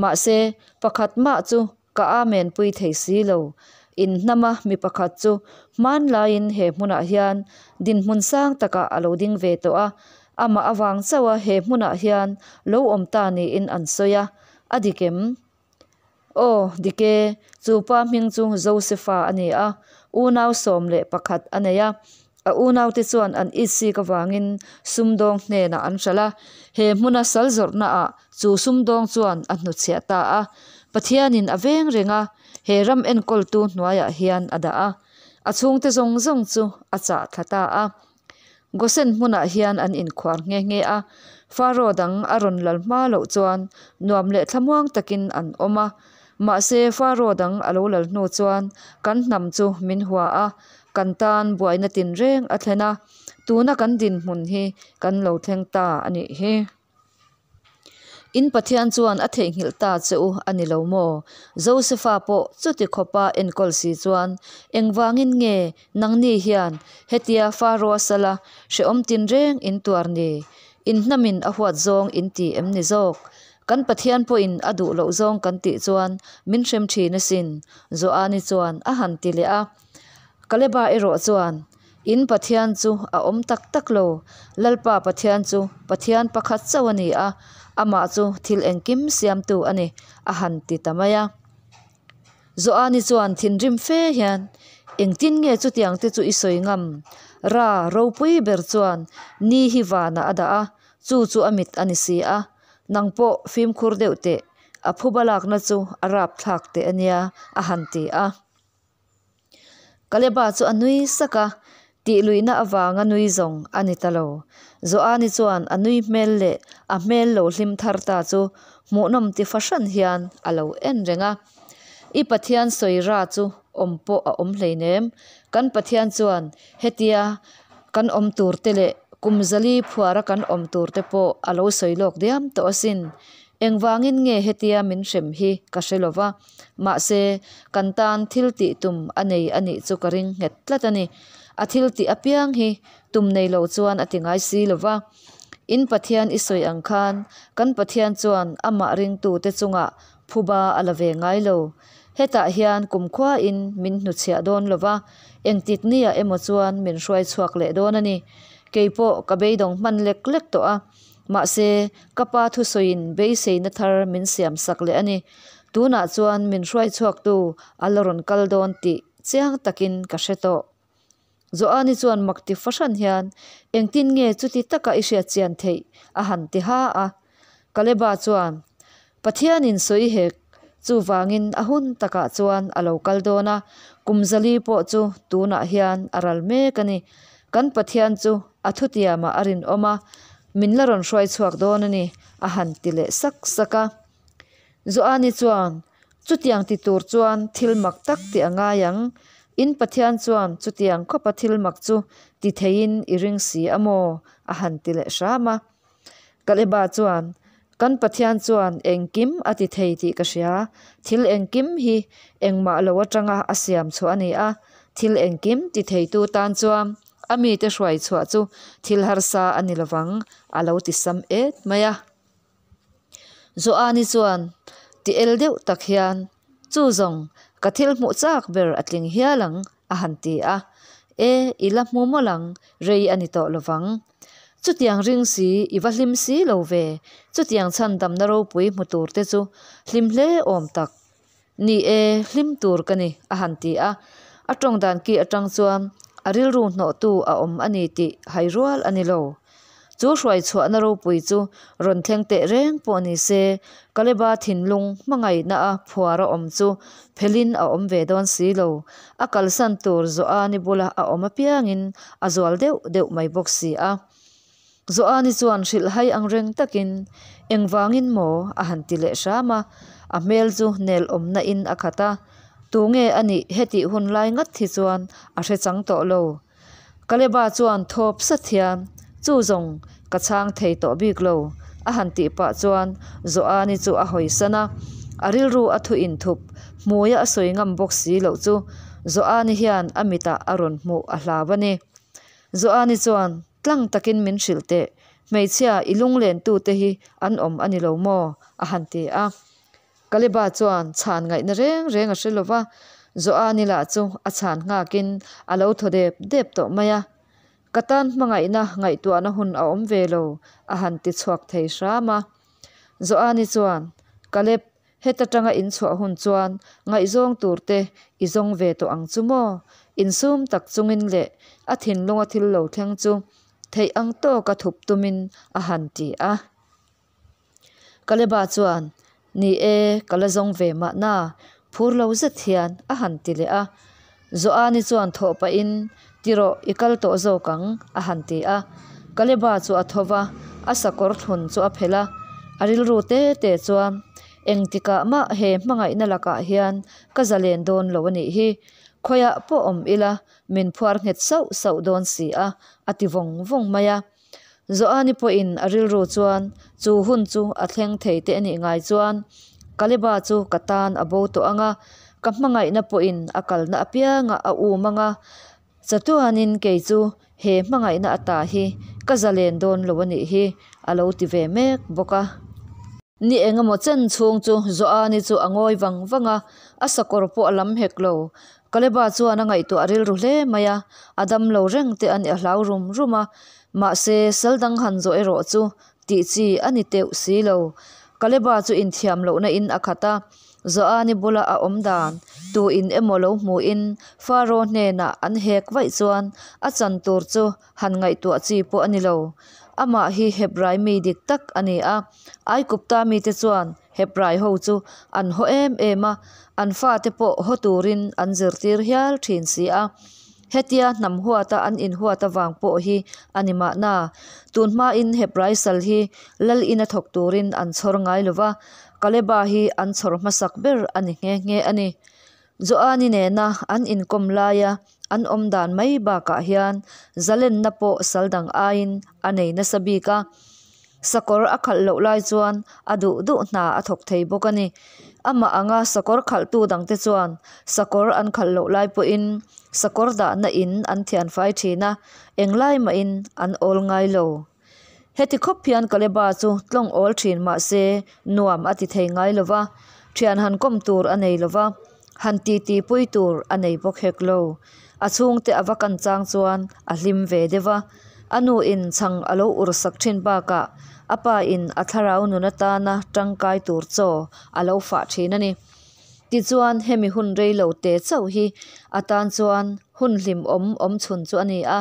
mahse, pakhat mah chu ka amen pui thei si lo. In hnama mi pakhat chu hmanlaiin he hmunah hian dinhmun sang takah a lo ding ve tawh a, amah avang chauha he hmunah hian lo awm ta niin an sawi a, a dik em? Aw, dik e, chu pa hming chu Josefa a ni a, unau 11 a nei a. A unaute chuan an itsik avangin sumdawng hnenah an hralh a, he hmuna sal zawrhnaah chu sumdawng chuan a hnuchhiah ta a. Pathianin a veng reng a, he ram enkawltu hnuaiah hian a dah a. A chhungte zawng zawng chu a chah thla ta a. Gosen hmunah hian an inkhuar nghe nghe a, Faro dang a rawn lal hma loh chuan nuam leh thlamuang takin an awm a. Mahse, Faro dang a lo lal hnu chuan kan hnam chu min hua a, kan tan buaina tinreng a thlen a, tuna kan dinhmun hi kan lo thleng ta a nih hi. In Pathian chuan a theihnghilh ta che u a ni lo maw? Josefa pawh chuti khawpa enkawl si chuan engvangin nge nangni hian hetia Faroa sala hrehawm tinreng in tuar ni? In hnamin a huat zawng in ti em ni zawk? Kan Pathian pawhin a duh loh zawng kan tih chuan min hrem thin asin, Joani chuan a han ti leh a. Kaleba erawh chuan, In Pathian chu a awm tak tak lo, Lalpa Pathian chu Pathian pakhat chauh a ni a, amah chu thil engkim siamtu a ni, a han ti ta mai a. Joani chuan thinrim fe hian, Engtin nge chutiang te chu i sawi ngam? Ra ropui ber chuan ni hi vanah a dah a, chu chu a mit a ni si a. Nang pawh fimkhur deuh teh, a phuba lakna chu a rapthlak teh a nia, a han ti a. Kaleba chu a nui sak a, tih luihna avanga nui zawng a ni ta lo. Joani chuan a nui hmel leh a hmel lo hlim thar ta chu hmuhnawm ti fahran hian a lo en reng a. I Pathian sawi ra chu awm pawh a awm hleinem. Kan Pathian chuan hetia kan awm tur te leh kum zali phuara kan awm tur te pawh a lo sawi lawk diam tawh asin. Engvangin nge hetia min hrem hi ka hre lo va. Mahse, kan tan thil tih tum a nei a nih chu ka ring nghet tlat a ni. A thil tih apiang hi tum nei lo chuan a ti ngai si lo va. In Pathian i sawi ang khan kan Pathian chuan amah ringtute chungah phuba a la ve ngai lo. Hetah hian kumkhuain min hnuchhiah dawn lo va, engtik niah emaw chuan min hruai chhuak leh dawn a ni. Kei pawh ka beidawng hman lek lek tawh a. Mahse, ka pa thusawiin beiseina thar min siam sak leh a ni. Tunah chuan min hruai chhuaktu a la rawn kal dawn tih chiang takin ka hre tawh. Joani chuan mak ti fahran hian, Engtin nge chuti taka i hriat chian theih? a han ti ha a. Kaleba chuan, Pathianin sawi hek, chuvangin a hun takah chuan a lo kal dawn a, kum zali pawh chu tunah hian a ral mek a ni. Kan Pathian chu a thutiamah a rinawm a, min la rawn hruai chhuak dawn a ni, a han ti leh sak sak a. Joani chuan, Chutiang ti tur chuan thil mak tak tih a ngai ang. In Pathian chuan chutiang khawpa thil mak chu ti theiin i ring si a maw? a han ti leh hram a. Kaleba chuan, Kan Pathian chuan engkim a ti thei tih ka hria. Thil engkim hi engmah lo atanga a siam chhuah a ni a. Thil engkim ti theitu tan chuan a mite hruai chhuah chu thil harsa a ni lovang, a lo ti sam et mai a. Joani chuan ti el deuh tak hian, Chu zawng, ka thil hmuh chak ber a tling hial ang, a han ti a. E, i la hmu mawlh ang, rei a ni tawh lovang. Chutiang ring si, i va hlim si lo ve, chutiang chhandamna ropui hmu tur te chu hlim hle awm tak. Ni e, hlim tur ka ni, a han ti a. A tawng dan ki atang chuan a rilru hnawhtu a awm a ni tih hai rual a ni lo. Chu hruai chhuahna ropui chu rawn thleng teh reng pawh ni se, Kaleba thinlung hmangaihna a phuar a awm chu phelin a awm ve dawn si lo. A kalsan tur Joani bula a awm apiangin a zual deuh deuh mai bawk si a. Joani chuan hrilhhai ang reng takin, Engvangin maw? a han ti leh hram a. A hmel chu nel awmna in a khat a. Tunge a nih hetih hun lai ngat hi chuan a hre chang tawh lo. Kaleba chuan thawp sat hian, Chu zawng, ka chhang thei tawh bik lo, a han tih pah chuan Joani chu a hawisan a. A rilru a thu inthup, hmuia a sawi ngam bawk si loh chu Joani hian a mitah a rawn hmuh a hlau a ni. Joani chuan, Tlang takin min hrilh teh, hmeichhia i lunglentute hi an awm a ni lo maw? a han ti a. Kaleba chuan chhan ngaihna reng reng a hre lo va, Joani lah chu a chhan nghakin a lo thaw dep dep tawh mai a. Ka tan hmangaihna ngaihtuahna hun a awm ve lo, a han ti chhuak thei hram a. Joani chuan, Kaleb, heta tanga in chhuah hun chuan ngaihzawng tur te i zawng ve tawh ang chu maw? Insum tak chungin leh a thinlunga thil lo thleng chu theih ang tawka thup tumin a han ti a. Kaleba chuan, Ni e, ka la zawng ve mahna, phur lo zet hian a han ti leh a. Joani chuan thawh pahin, Ti rawh, i kal tawh zawk ang, a han ti a. Kaleba chu a tho va, a sakawr thlun chu a phelh a. A rilru te te chuan, Engtikah mah he hmangaihna lakah hian ka zalen dawn lo a nih hi. Khawiah pawh awm ila, min phuar nghet sauh sauh dawn si a, a ti vawng vawng mai a. Joani pawhin a rilru chuan chu hun chu a thleng thei te a nih ngai chuan Kaleba chu ka tan a bo tawh ang a, ka hmangaihna pawhin a kalna apiangah a um ang a, chatuanin kei chu he hmangaihna ata hi ka zalen dawn lo a nih hi a lo ti ve mek bawk a. Ni engemaw chen chhung chu Joani chu a ngawi vang vang a, a sakawr pawh a lam hek lo. Kaleba chuan a ngaihtuah rilru hle mai a, a damlo reng te a nih a hlau rum rum a, mahse sal dang han zawh erawh chu tih chi a ni teuh si lo. Kaleba chu inthiam lohna in a khat a, Joani bula a awm dan tu in emaw lo hmuhin Faro hnenah an hek vaih chuan a chan tur chu han ngaihtuah chi pawh a ni lo. Amah hi Hebrai mi dik tak a ni a, Aikupta mite chuan Hebrai ho chu an haw em em a, an fate pawh haw turin an zirtir hial thin si a. Hetia hnam huata an inhuat avang pawh hi a ni mahna. Tun hmain Hebrai sal hi lal ina thawk turin an chhawr ngai lo va, Kaleba hi an chhawr hmasak ber a ni nghe nghe a ni. Joani nena an inkawm laia an awm dan mai bakah hian zalenna pawh sal dang aiin a nei nasa bik a. Sakawr a khalh loh lai chuan a duh duh hna a thawk thei bawk a ni. Amah anga sakawr khalhtu dangte chuan sakawr an khalh loh lai pawhin sakawr dahna in an thianfai thin a, englai mahin an awl ngai lo. Heti khawp hian Kaleba chu tlawng awl thin mah se nuam a ti thei ngai lo va, thian han kawm tur a nei lo va, han titi pui tur a nei bawk hek lo. A chhungte a va kan chang chuan a hlim ve deuh a, a nu in chhang a lo ur sak thin bakah a pa in a thlarau nun atana tangkai tur chaw a lo fah thin a ni. Tichuan hemi hun rei lo te chauh hi a tan chuan hun hlimawm awm chhun chu a ni a,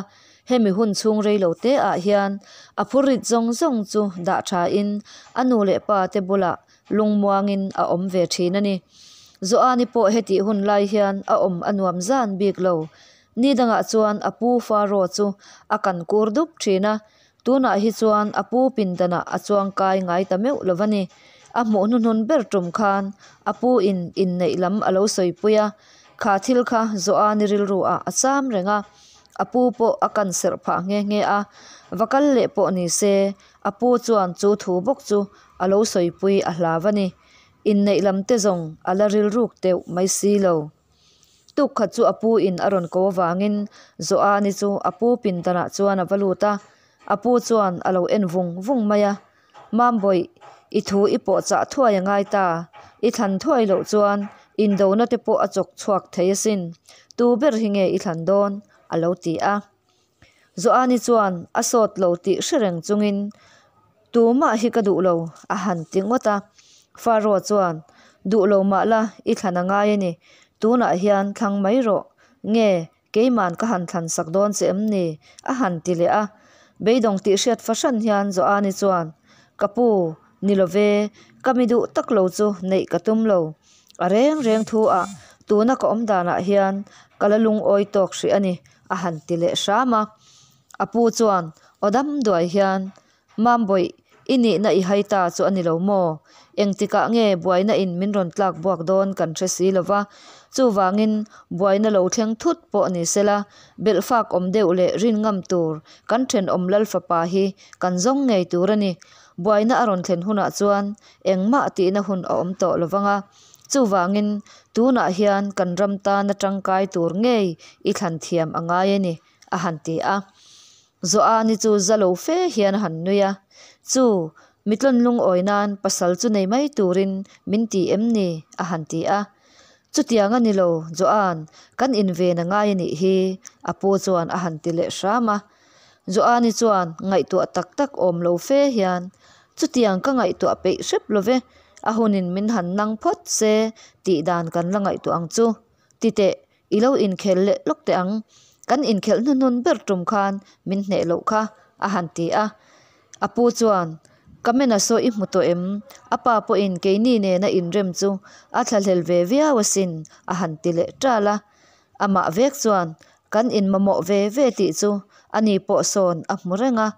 Hemi hun chhung rei lo te ah hian a phurrit zawng zawng chu dah tha in a nu leh pa te bulah lungmuangin a awm ve thin a ni. Joani pawh hetih hun lai hian a awm a nuam zan bik lo. Ni dangah chuan a pu Faro chu a kan kur dup thin a, tunah hi chuan a pu pindanah a chuang kai ngai ta meuh lo va ni. A hmuh hnuhnun ber tum khan a pu in inneih lam a lo sawipui a, kha thil kha Joani rilru ah a cham reng a. A pu pawh a kan serh phah nghe nghe a, va kal leh pawh ni se, a pu chuan chu thu bawk chu a lo sawipui a hlau a ni. Inneih lam te zawng a la rilruk teuh mai si lo. Tuk khat chu a pu in a rawn ko avangin Joani chu a pu pindanah chuan a va lut a, a pu chuan a lo en vung vung mai a, Mambawih, i thu i pawh chah thuai a ngai ta. I thlan thuai loh chuan indona te pawh a chawk chhuak thei asin. Tu ber hi nge i thlan dawn? a lo ti a. Joani chuan a sawt lo tih hre reng chungin, Tumah hi ka duh lo, a han ti ngawt a. Faro chuan, Duh lo mah la, i thlan a ngai a ni. Tunah hian thlang mai rawh. Nge, keiman ka han thlan sak dawn che em ni? a han ti leh a. Beidawng tih hriat fahran hian Joani chuan, Ka pu, ni lo ve, ka mi duh tak lo chu neih ka tum lo. A reng reng thu ah tuna ka awm danah hian ka la lungawi tawk hrih a ni, a han ti leh hram a. A pu chuan aw dam duai hian, Mambawih, i nihna i hai ta chu a ni lo maw? Engtikah nge buaina in min rawn tlak buak dawn kan hre si lo va, chuvangin buaina lo thleng thut pawh ni sela, belhfak awm deuh leh rin ngam tur kan thenawm lal fapa hi kan zawng ngei tur a ni. Buaina a rawn thlen hunah chuan engmah tihna hun a awm tawh lo vang a, chuvangin tunah hian kan ram tana tangkai tur ngei i thlan thiam a ngai a ni, a han ti a. Joani chu za lo fe hian a han nui a, Chu, mi tlawn lungawi nan pasal chu nei mai turin min ti em ni? a han ti a. Chutiang a ni lo, Joan, kan inven a ngai a nih hi, a pu chuan a han ti leh hram a. Joani chuan ngaihtuah tak tak awm lo fe hian, Chutiang ka ngaihtuah peih hrep lo ve, a hunin min han nang phawt se tih dan kan la ngaihtuah ang chu. Ti teh, i lo inkhel leh lawk teh ang, kan inkhelh hnuhnun ber tum khan min hneh loh kha, a han ti a. A pu chuan, Ka mena saw i hmu tawh em? A pa pawhin keini nena inrem chu a thlahlel ve viau asin, a han ti leh ṭal a. Amah vek chuan kan inmamawh ve ve tih chu ani pawh sawn a hmu reng a,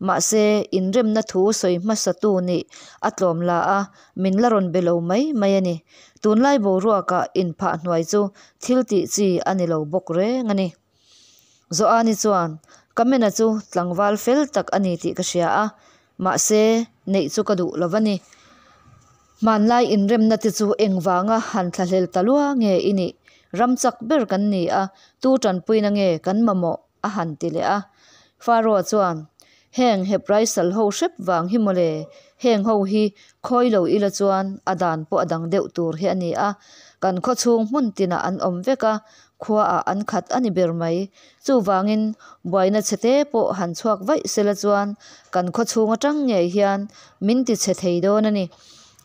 mahse inremna thu sawi hmasatu nih a tlawm la a, min la rawn be lo mai mai a ni. Tunlai boruakah inphah hnuai chu thil tih chi a ni lo bawk reng a ni. Joani chuan, Kamena chu tlangval fel tak a ni tih ka hria a, mahse neih chu ka duh lo va ni. Hmanlai inremna te chu engvanga han thlahlel ta lua nge i nih? Ram chak ber kan ni a, tu tanpuina nge kan mamawh? a han ti leh a. Faro chuan, Heng Hebrai sal ho hrep vang hi mawle, heng ho hi khawi lo ila chuan a dan pawh a dang deuh tur hi a ni a, kan khawchhung hmun tinah an awm vek a, Khuaah an khat a ni ber mai. Chuvangin, buaina chhete pawh han chhuak vaih sela chuan kan khaw chhung atang ngei hian min ti chhe thei dawn a ni.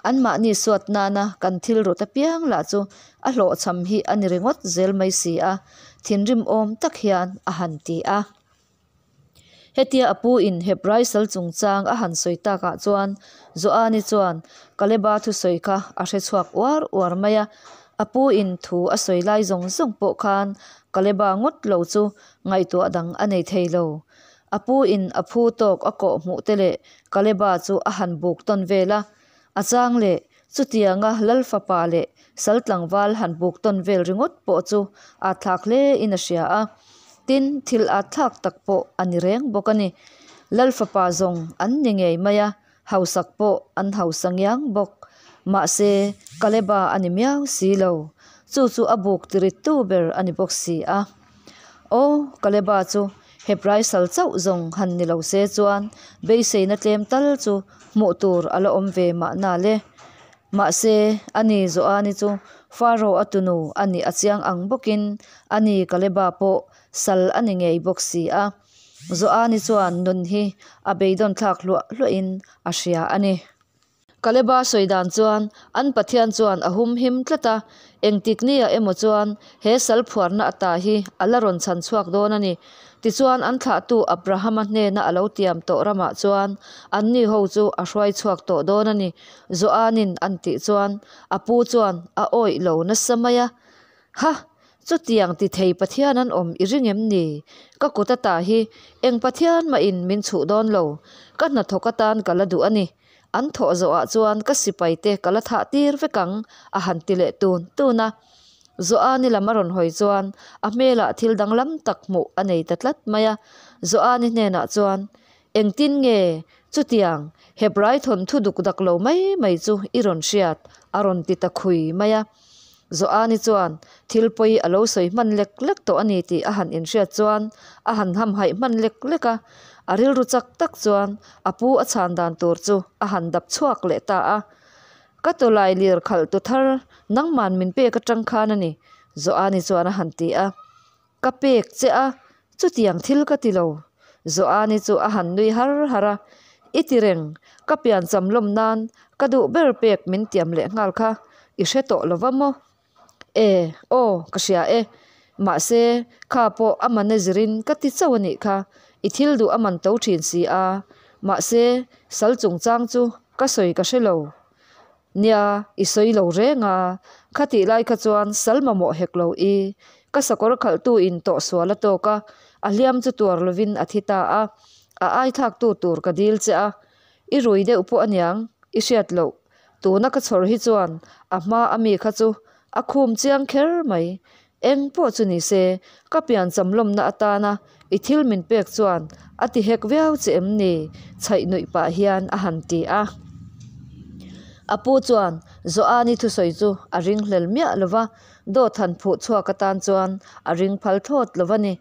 Anmahni suat nana kan thil rawt apiang lah chu a hlawhchham hi a ni ringawt zel mai si a, thinrim awm tak hian a han ti a. Hetia a pu in Hebrai sal chungchang a han sawi takah chuan Joani chuan Kaleba thusawi kha a hre chhuak uar uar mai a. A pu in thu a sawi lai zawng zawng pawh khan Kaleba ngawt lo chu ngaihtuah dang a nei thei lo. A pu in a phu tawk a kawh hmuh te leh Kaleba chu a han buk tawn vel a. A chang leh chutianga Lal fapa leh sal tlangval han buk tawn vel ringawt pawh chu a thlak hle in a hria a, tin thil at thlak tak pawh a ni reng bawk a ni. Lal fapa zawng an ni ngei mai a, hausak pawh an hausa ngiang bawk. Mahse, Kaleba a ni miau si lo. Chu chu a buk tirittu ber a ni bawk si a. Aw, Kaleba chu Hebrai sal chauh zawng han ni lo se chuan beiseina tlem tal chu hmuh tur a la awm ve mahna le. Mahse, ani Joani chu Faro a tunu a nih a chiang ang bawkin ani Kaleba pawh sal a ni ngei bawk si a. Joani chuan nun hi a beidawn thlak hluah hluahin a hria a ni. Kaleba sawi dan chuan an Pathian chuan a hum him tlat a, engtik nia emaw chuan he sal phuarna ata hi a la rawn chhan chhuak dawn a ni. Tichuan an thlahtu Abrahama hnena a lo tiam tawh ramah chuan anni ho chu a hruai chhuak tawh dawn a ni. Joanin an tih chuan a pu chuan a awih lo nasa mai a, Ha! Chutiang ti thei Pathian an awm i ring em ni? Ka kut ata hi eng Pathian mahin min chhuh dawn lo. Ka hnathawk atan ka la duh a ni. An thawh zawhah chuan ka sipaite ka la thah tir vek ang, a han ti leh tun tun a. Joani lam a rawn hawi chuan a hmelah thil danglam tak hmuh a nei ta tlat mai a. Joani hnenah chuan, Engtin nge chutiang Hebrai thawnthu duk dak lo mai mai chu i rawn hriat? a rawn ti ta khui mai a. Joani chuan thil pawi a lo sawi hman lek lek tawh a ni tih a han inhriat chuan a han hamhaih hman lek lek a, a rilru chak tak chuan a pu a chhan dan tur chu a han dap chhuak leh ta a. Ka tawlai lir khalh tu thar nangman min pek atang khan a ni, Joani chuan a han ti a. Ka pek che a, chutiang thil ka ti lo. Joani chu a han nui har har a, I ti reng, ka piancham lawm nan ka duh ber pek min tiam leh nghal kha i hre tawh lo va maw? E, aw, ka hria e. Mahse, kha pawh a man a zirin ka ti chauh a nih kha, i thil duh a man to thin si a. Mahse, sal chungchang chu ka sawi ka hre lo. Nia, i sawi lo reng a, khatih lai kha chuan sal mamawh hek lo i. Ka sakawr khalhtu in tawh sual a tawk a, a hliam chu tuar lovin a thi ta a. A aithlaktu tur ka dil che a, i rui deuh pawh aniang, i hriat loh. Tuna ka chhawr hi chuan a hma a mi kha chu a khum chiang kher mai. Eng pawh chu ni se, ka piancham lawmna atana i thil min pek chuan a ti hek viau che em ni? Chhaih nuih pah hian a han ti a. A pu chuan Joani thusawi chu a ringhlel miah lo va, dawt han phuh chhuak atan chuan a ring phal thlawt lo va ni.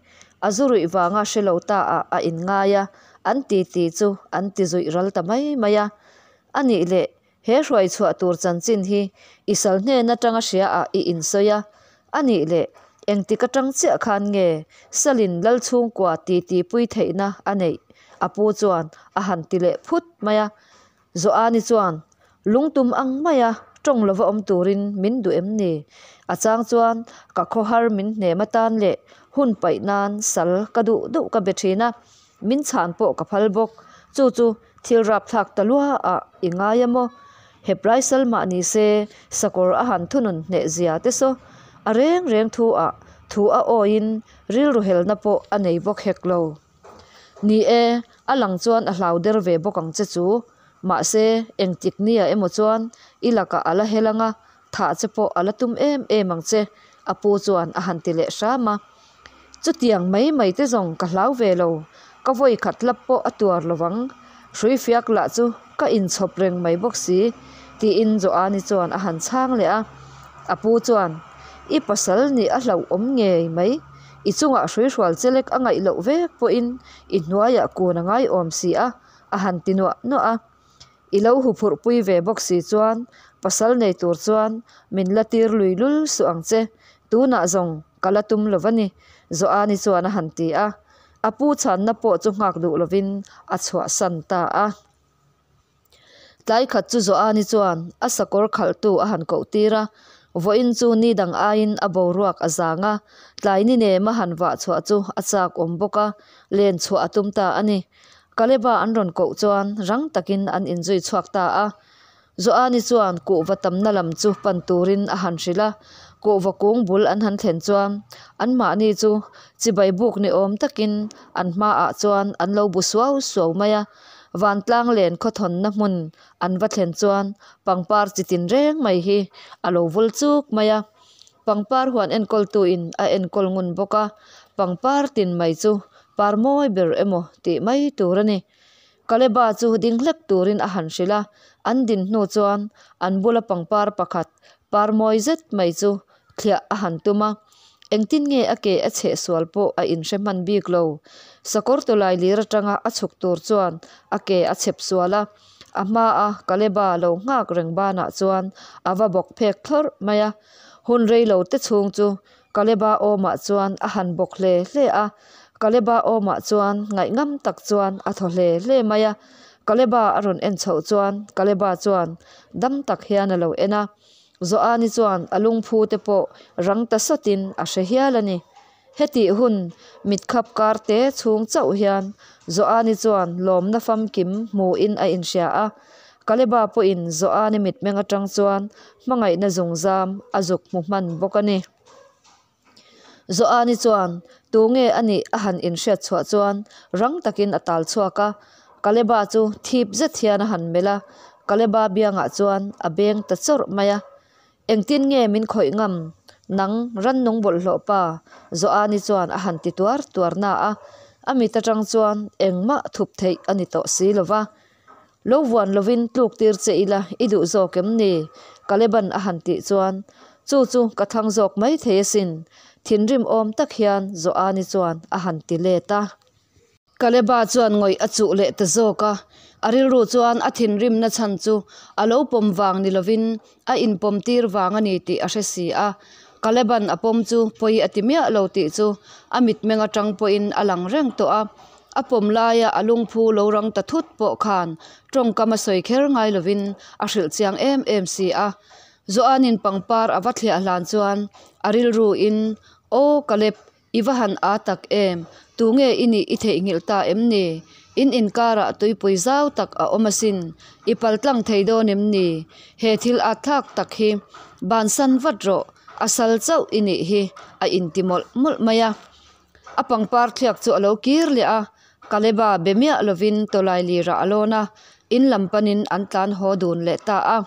A zu ruih vanga hre lo ta ah a inngai a, an titi chu an ti zuih ral ta mai mai a. A nih leh, he hruai chhuah tur chanchin hi i sal hnen atanga hria ah i insawi a. A nih leh, engtik atang chiah khan nge Salin lal chhungkua titi pui theihna a neih? A pu chuan a han ti leh phut mai a. Joani chuan, Lungtum ang maia tawng lova awm turin min duh em ni? A chang chuan ka khawhar min hnem atan leh hun paih nan sal ka duh duh ka be thin a, min chhan pawh ka phal bawk. Chu chu thil rapthlak ta lua ah i ngai a maw? Heplai sal mah ni se sakawr a han thunun hneh zia te saw a reng reng thu ah thu a awiin rilru helna pawh a nei bawk hek lo. Ni e, a lang chuan a hlau der ve bawk ang che chu. Mahse, engtik nia emaw chuan i lakah a la hel ang a, thah che pawh a la tum em em ang che, a pu chuan a han ti leh hram a. Chutiang mai mai te zawng ka hlau ve lo, ka vawi khat lap pawh a tuar lo vang. Hrui fiak lah chu ka inchhawp reng mai bawk si, tiin Joani chuan a han chhang leh a. A pu chuan, I pasal nih a hlauhawm ngei mai. I chungah hruihrual chelek a ngaih loh vek pawhin i hnuaiah kun a ngaiawm si a, a han ti nuah nuah a. I lo huphurhpui ve bawk si chuan pasal nei tur chuan min la tir lui lul suh ang che, tunah zawng ka la tum lo va ni, Joani chuan a han ti a. A pu chhanna pawh chu nghak duh lovin a chhuahsan ta a. Tlai khat chu Joani chuan a sakawr khalhtu a han koh tir a, vawiin chu ni dang aiin a boruak a zang a, tlai ni nem a han vah chhuah chu a chak awm bawk a, len chhuah a tum ta a ni. Kaleba an rawn koh chuan rang takin an inzui chhuak ta a. Joani chuan kuhva tamna lam chu pan turin a han hrilh a, kuhva kung bul an han thlen chuan anmahni chu chibai buk ni awm takin an hmaah chuan an lo bu suau suau mai a. Vantlang len khawthawnna hmun an va thlen chuan pangpar chi tin reng mai hi a lo vul chuk mai a. Pangpar huan enkawltuin a enkawl ngun bawk a, pangpar tin mai chu par mawi ber emaw tih mai tur a ni. Kaleba chu ding hlek turin a han hrilh a, an din hnu chuan an bula pangpar pakhat par mawi zet mai chu thliah a han tum a. Engtin nge a ke a chheh sual pawh a inhre hman bik lo. Sakawr tawlai lir atanga a chhuk tur chuan a ke a chhep sual a, a hmaa Kaleba lo nghak reng banah chuan a va bawk phek thlawrh mai a. Hun rei lo te chhung chu Kaleba awmah chuan a han bawk hle hle a, Kaleba awmah chuan ngaihngam tak chuan a thaw hle hle mai a. Kaleba a rawn en chhoh chuan Kaleba chuan dam tak hian a lo en a. Joani chuan a lungphu te pawh rang ta sawtin a hre hial a ni. Hetih hun mitkhap kar te chhung chauh hian Joani chuan lawmna famkim hmuin a inhria a. Kaleba pawhin Joani mitmeng atang chuan hmangaihna zungzam a zuk hmu hman bawk a ni. Joani chuan tu nge a nih a han inhriat chhuah chuan rang takin a tal chhuak a, Kaleba chu thip zet hian a han melh a, Kaleba biangah chuan a beng ta chawrh mai a. Engtin nge min khawih ngam? Nang rannung bawlhhlawh pa? Joani chuan a han ti tuar tuar na a, a mit atang chuan engmah thup theih a ni tawh si lo va. Lo vuan lovin tluk tir che ila i duh zawk em ni? Kaleban a han tih chuan, Chu chu ka thlang zawk mai thei asin, thinrim awm tak hian Joani chuan a han ti let a. Kaleba chuan ngawih a chuh leh ta zawk a, a rilru chuan a thinrimna chhan chu a lo pawm vang ni lovin a inpawm tir vang a ni tih a hre si a. Kaleban a pawm chu pawi a ti miah lo tih chu a mitmeng atang pawhin a lang reng tawh a. A pawm laia a lungphu lo rang ta thut pawh khan tawngkam a sawi kher ngai lovin a hrilh chiang em em si a. Joanin pangpar a va thliah hlan chuan a rilru in, Aw Caleb, i va han â tak em, tunge i nih i theihnghilh ta em ni? In inkarah tuipui zau tak a awm asin, i paltlang thei dawn em ni? He thil âtthlak tak hi bansan vat rawh, a sal chauh i nih hi, a inti mawlh mawlh mai a. A pangpar thliak chu a lo kir leh a, Kaleba be miah lovin tawlai lirah a lawn a, in lam panin an tlan haw dun leh ta a.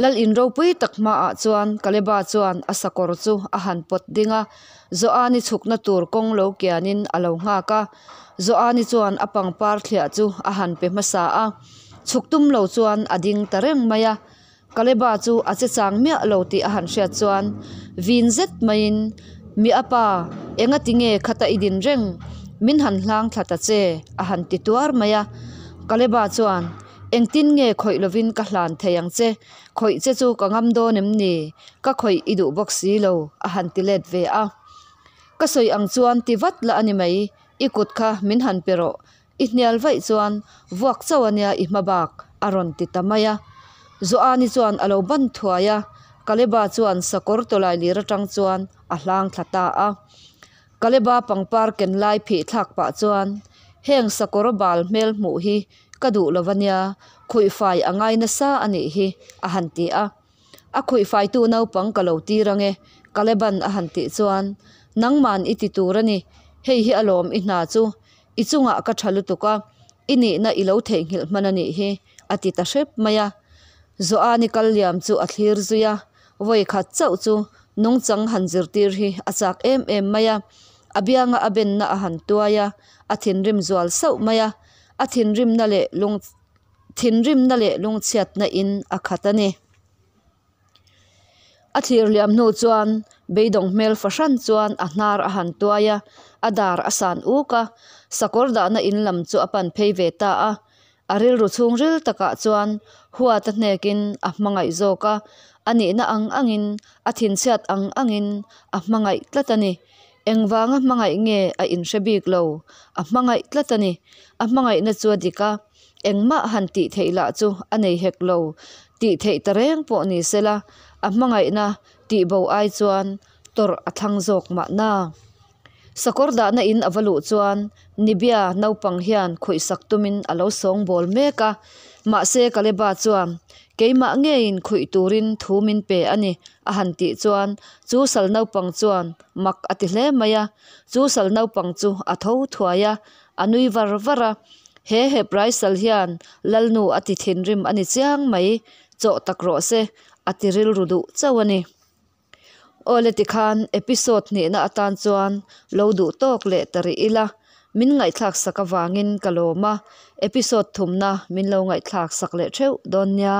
Lal in ropui tak hmaah chuan Kaleba chuan a sakawr chu a han pawt ding a, Joani chhukna tur kawng lo kianin a lo nghak a. Joani chuan a pangpar thliah chu a han pe hmasa a, chhuk tum lo chuan a ding ta reng mai a. Kaleba chu a che chang miah lo tih a han hriat chuan vin zet maiin, Mi a pa, enga ti nge khata i din reng? Min han hlang thla ta che, a han ti tuar mai a. Kaleba chuan, Engtin nge khawih lovin ka hlan thei ang che? Khawih che chu ka ngam dawn em ni? Ka khawih i duh bawk si lo, a han ti let ve a. Ka sawi ang chuan ti vat la a ni mai, i kut kha min han pe rawh, I hnial vaih chuan vuak chauh a nia i hma bak, a rawn ti ta mai a. Joani chuan a lo ban thuai a, Kaleba chuan sakawr tawlai lir atang chuan a hlang thla ta a. Kaleba pangpar ken lai phih thlak pah chuan, Heng sakawr bal hmel hmuh hi ka duh lo a nia, khuihfai a ngai nasa a nih hi, a han ti a. A khuihfaitu naupang ka lo tir ang e, Kaleban a han tih chuan, Nangman i ti tur a ni, hei hi alawm i hna chu, I chungah ka tha lutuk a, i nihna i lo theihnghilh hman a nih hi, a ti ta hrep mai a. Joani kal liam chu a thlir zui a, vawi khat chauh chu nungchang han zirtir hi a chak em em mai a. A bianga a benna a han tuai a, a thinrim zual sauh mai a, a thinrimna leh lung thinrimna leh lungchhiatna in a khat a ni. A thlir liam hnu chuan beidawng hmel fahran chuan a hnar a han tuai a, a dar a san uk a, sakawr dahna in lam chu a pan phei ve ta a. A rilru chhungril takah chuan huat a hnekin a hmangaih zawk a, a nihna ang angin, a thinchhiat ang angin a hmangaih tlat a ni. Engvanga hmangaih nge a inhre bik lo, a hmangaih tlat a ni. A hmangaihna chu a dik a, Engmah han tih theih lah chu a nei hek lo, tih theih ta reng pawh ni sela, a hmangaihna tih bo ai chuan tawrh a thlang zawk mahna. Sakawr dahna in a va luh chuan Nibia naupang hian khuihsak tumin a lo sawngbawl mek a, mahse Kaleba chuan, Keimah ngeiin khuih turin thu min pe a ni, a han tih chuan chu sal naupang chuan mak a ti hle mai a, chu sal naupang chu a tho thuai a, A nui var var a, He Hebraisal hian Lalnu a ti thinrim a ni chiang mai, chawh tak rawh se, a ti rilru duh chauh a ni. Awle tikhan episode hnihna atan chuan lo duh tawk leh ta rih ila, min ngaihthlak sak avangin ka lawm a, episode thumna min lo ngaihthlak sak leh theuh dawn nia.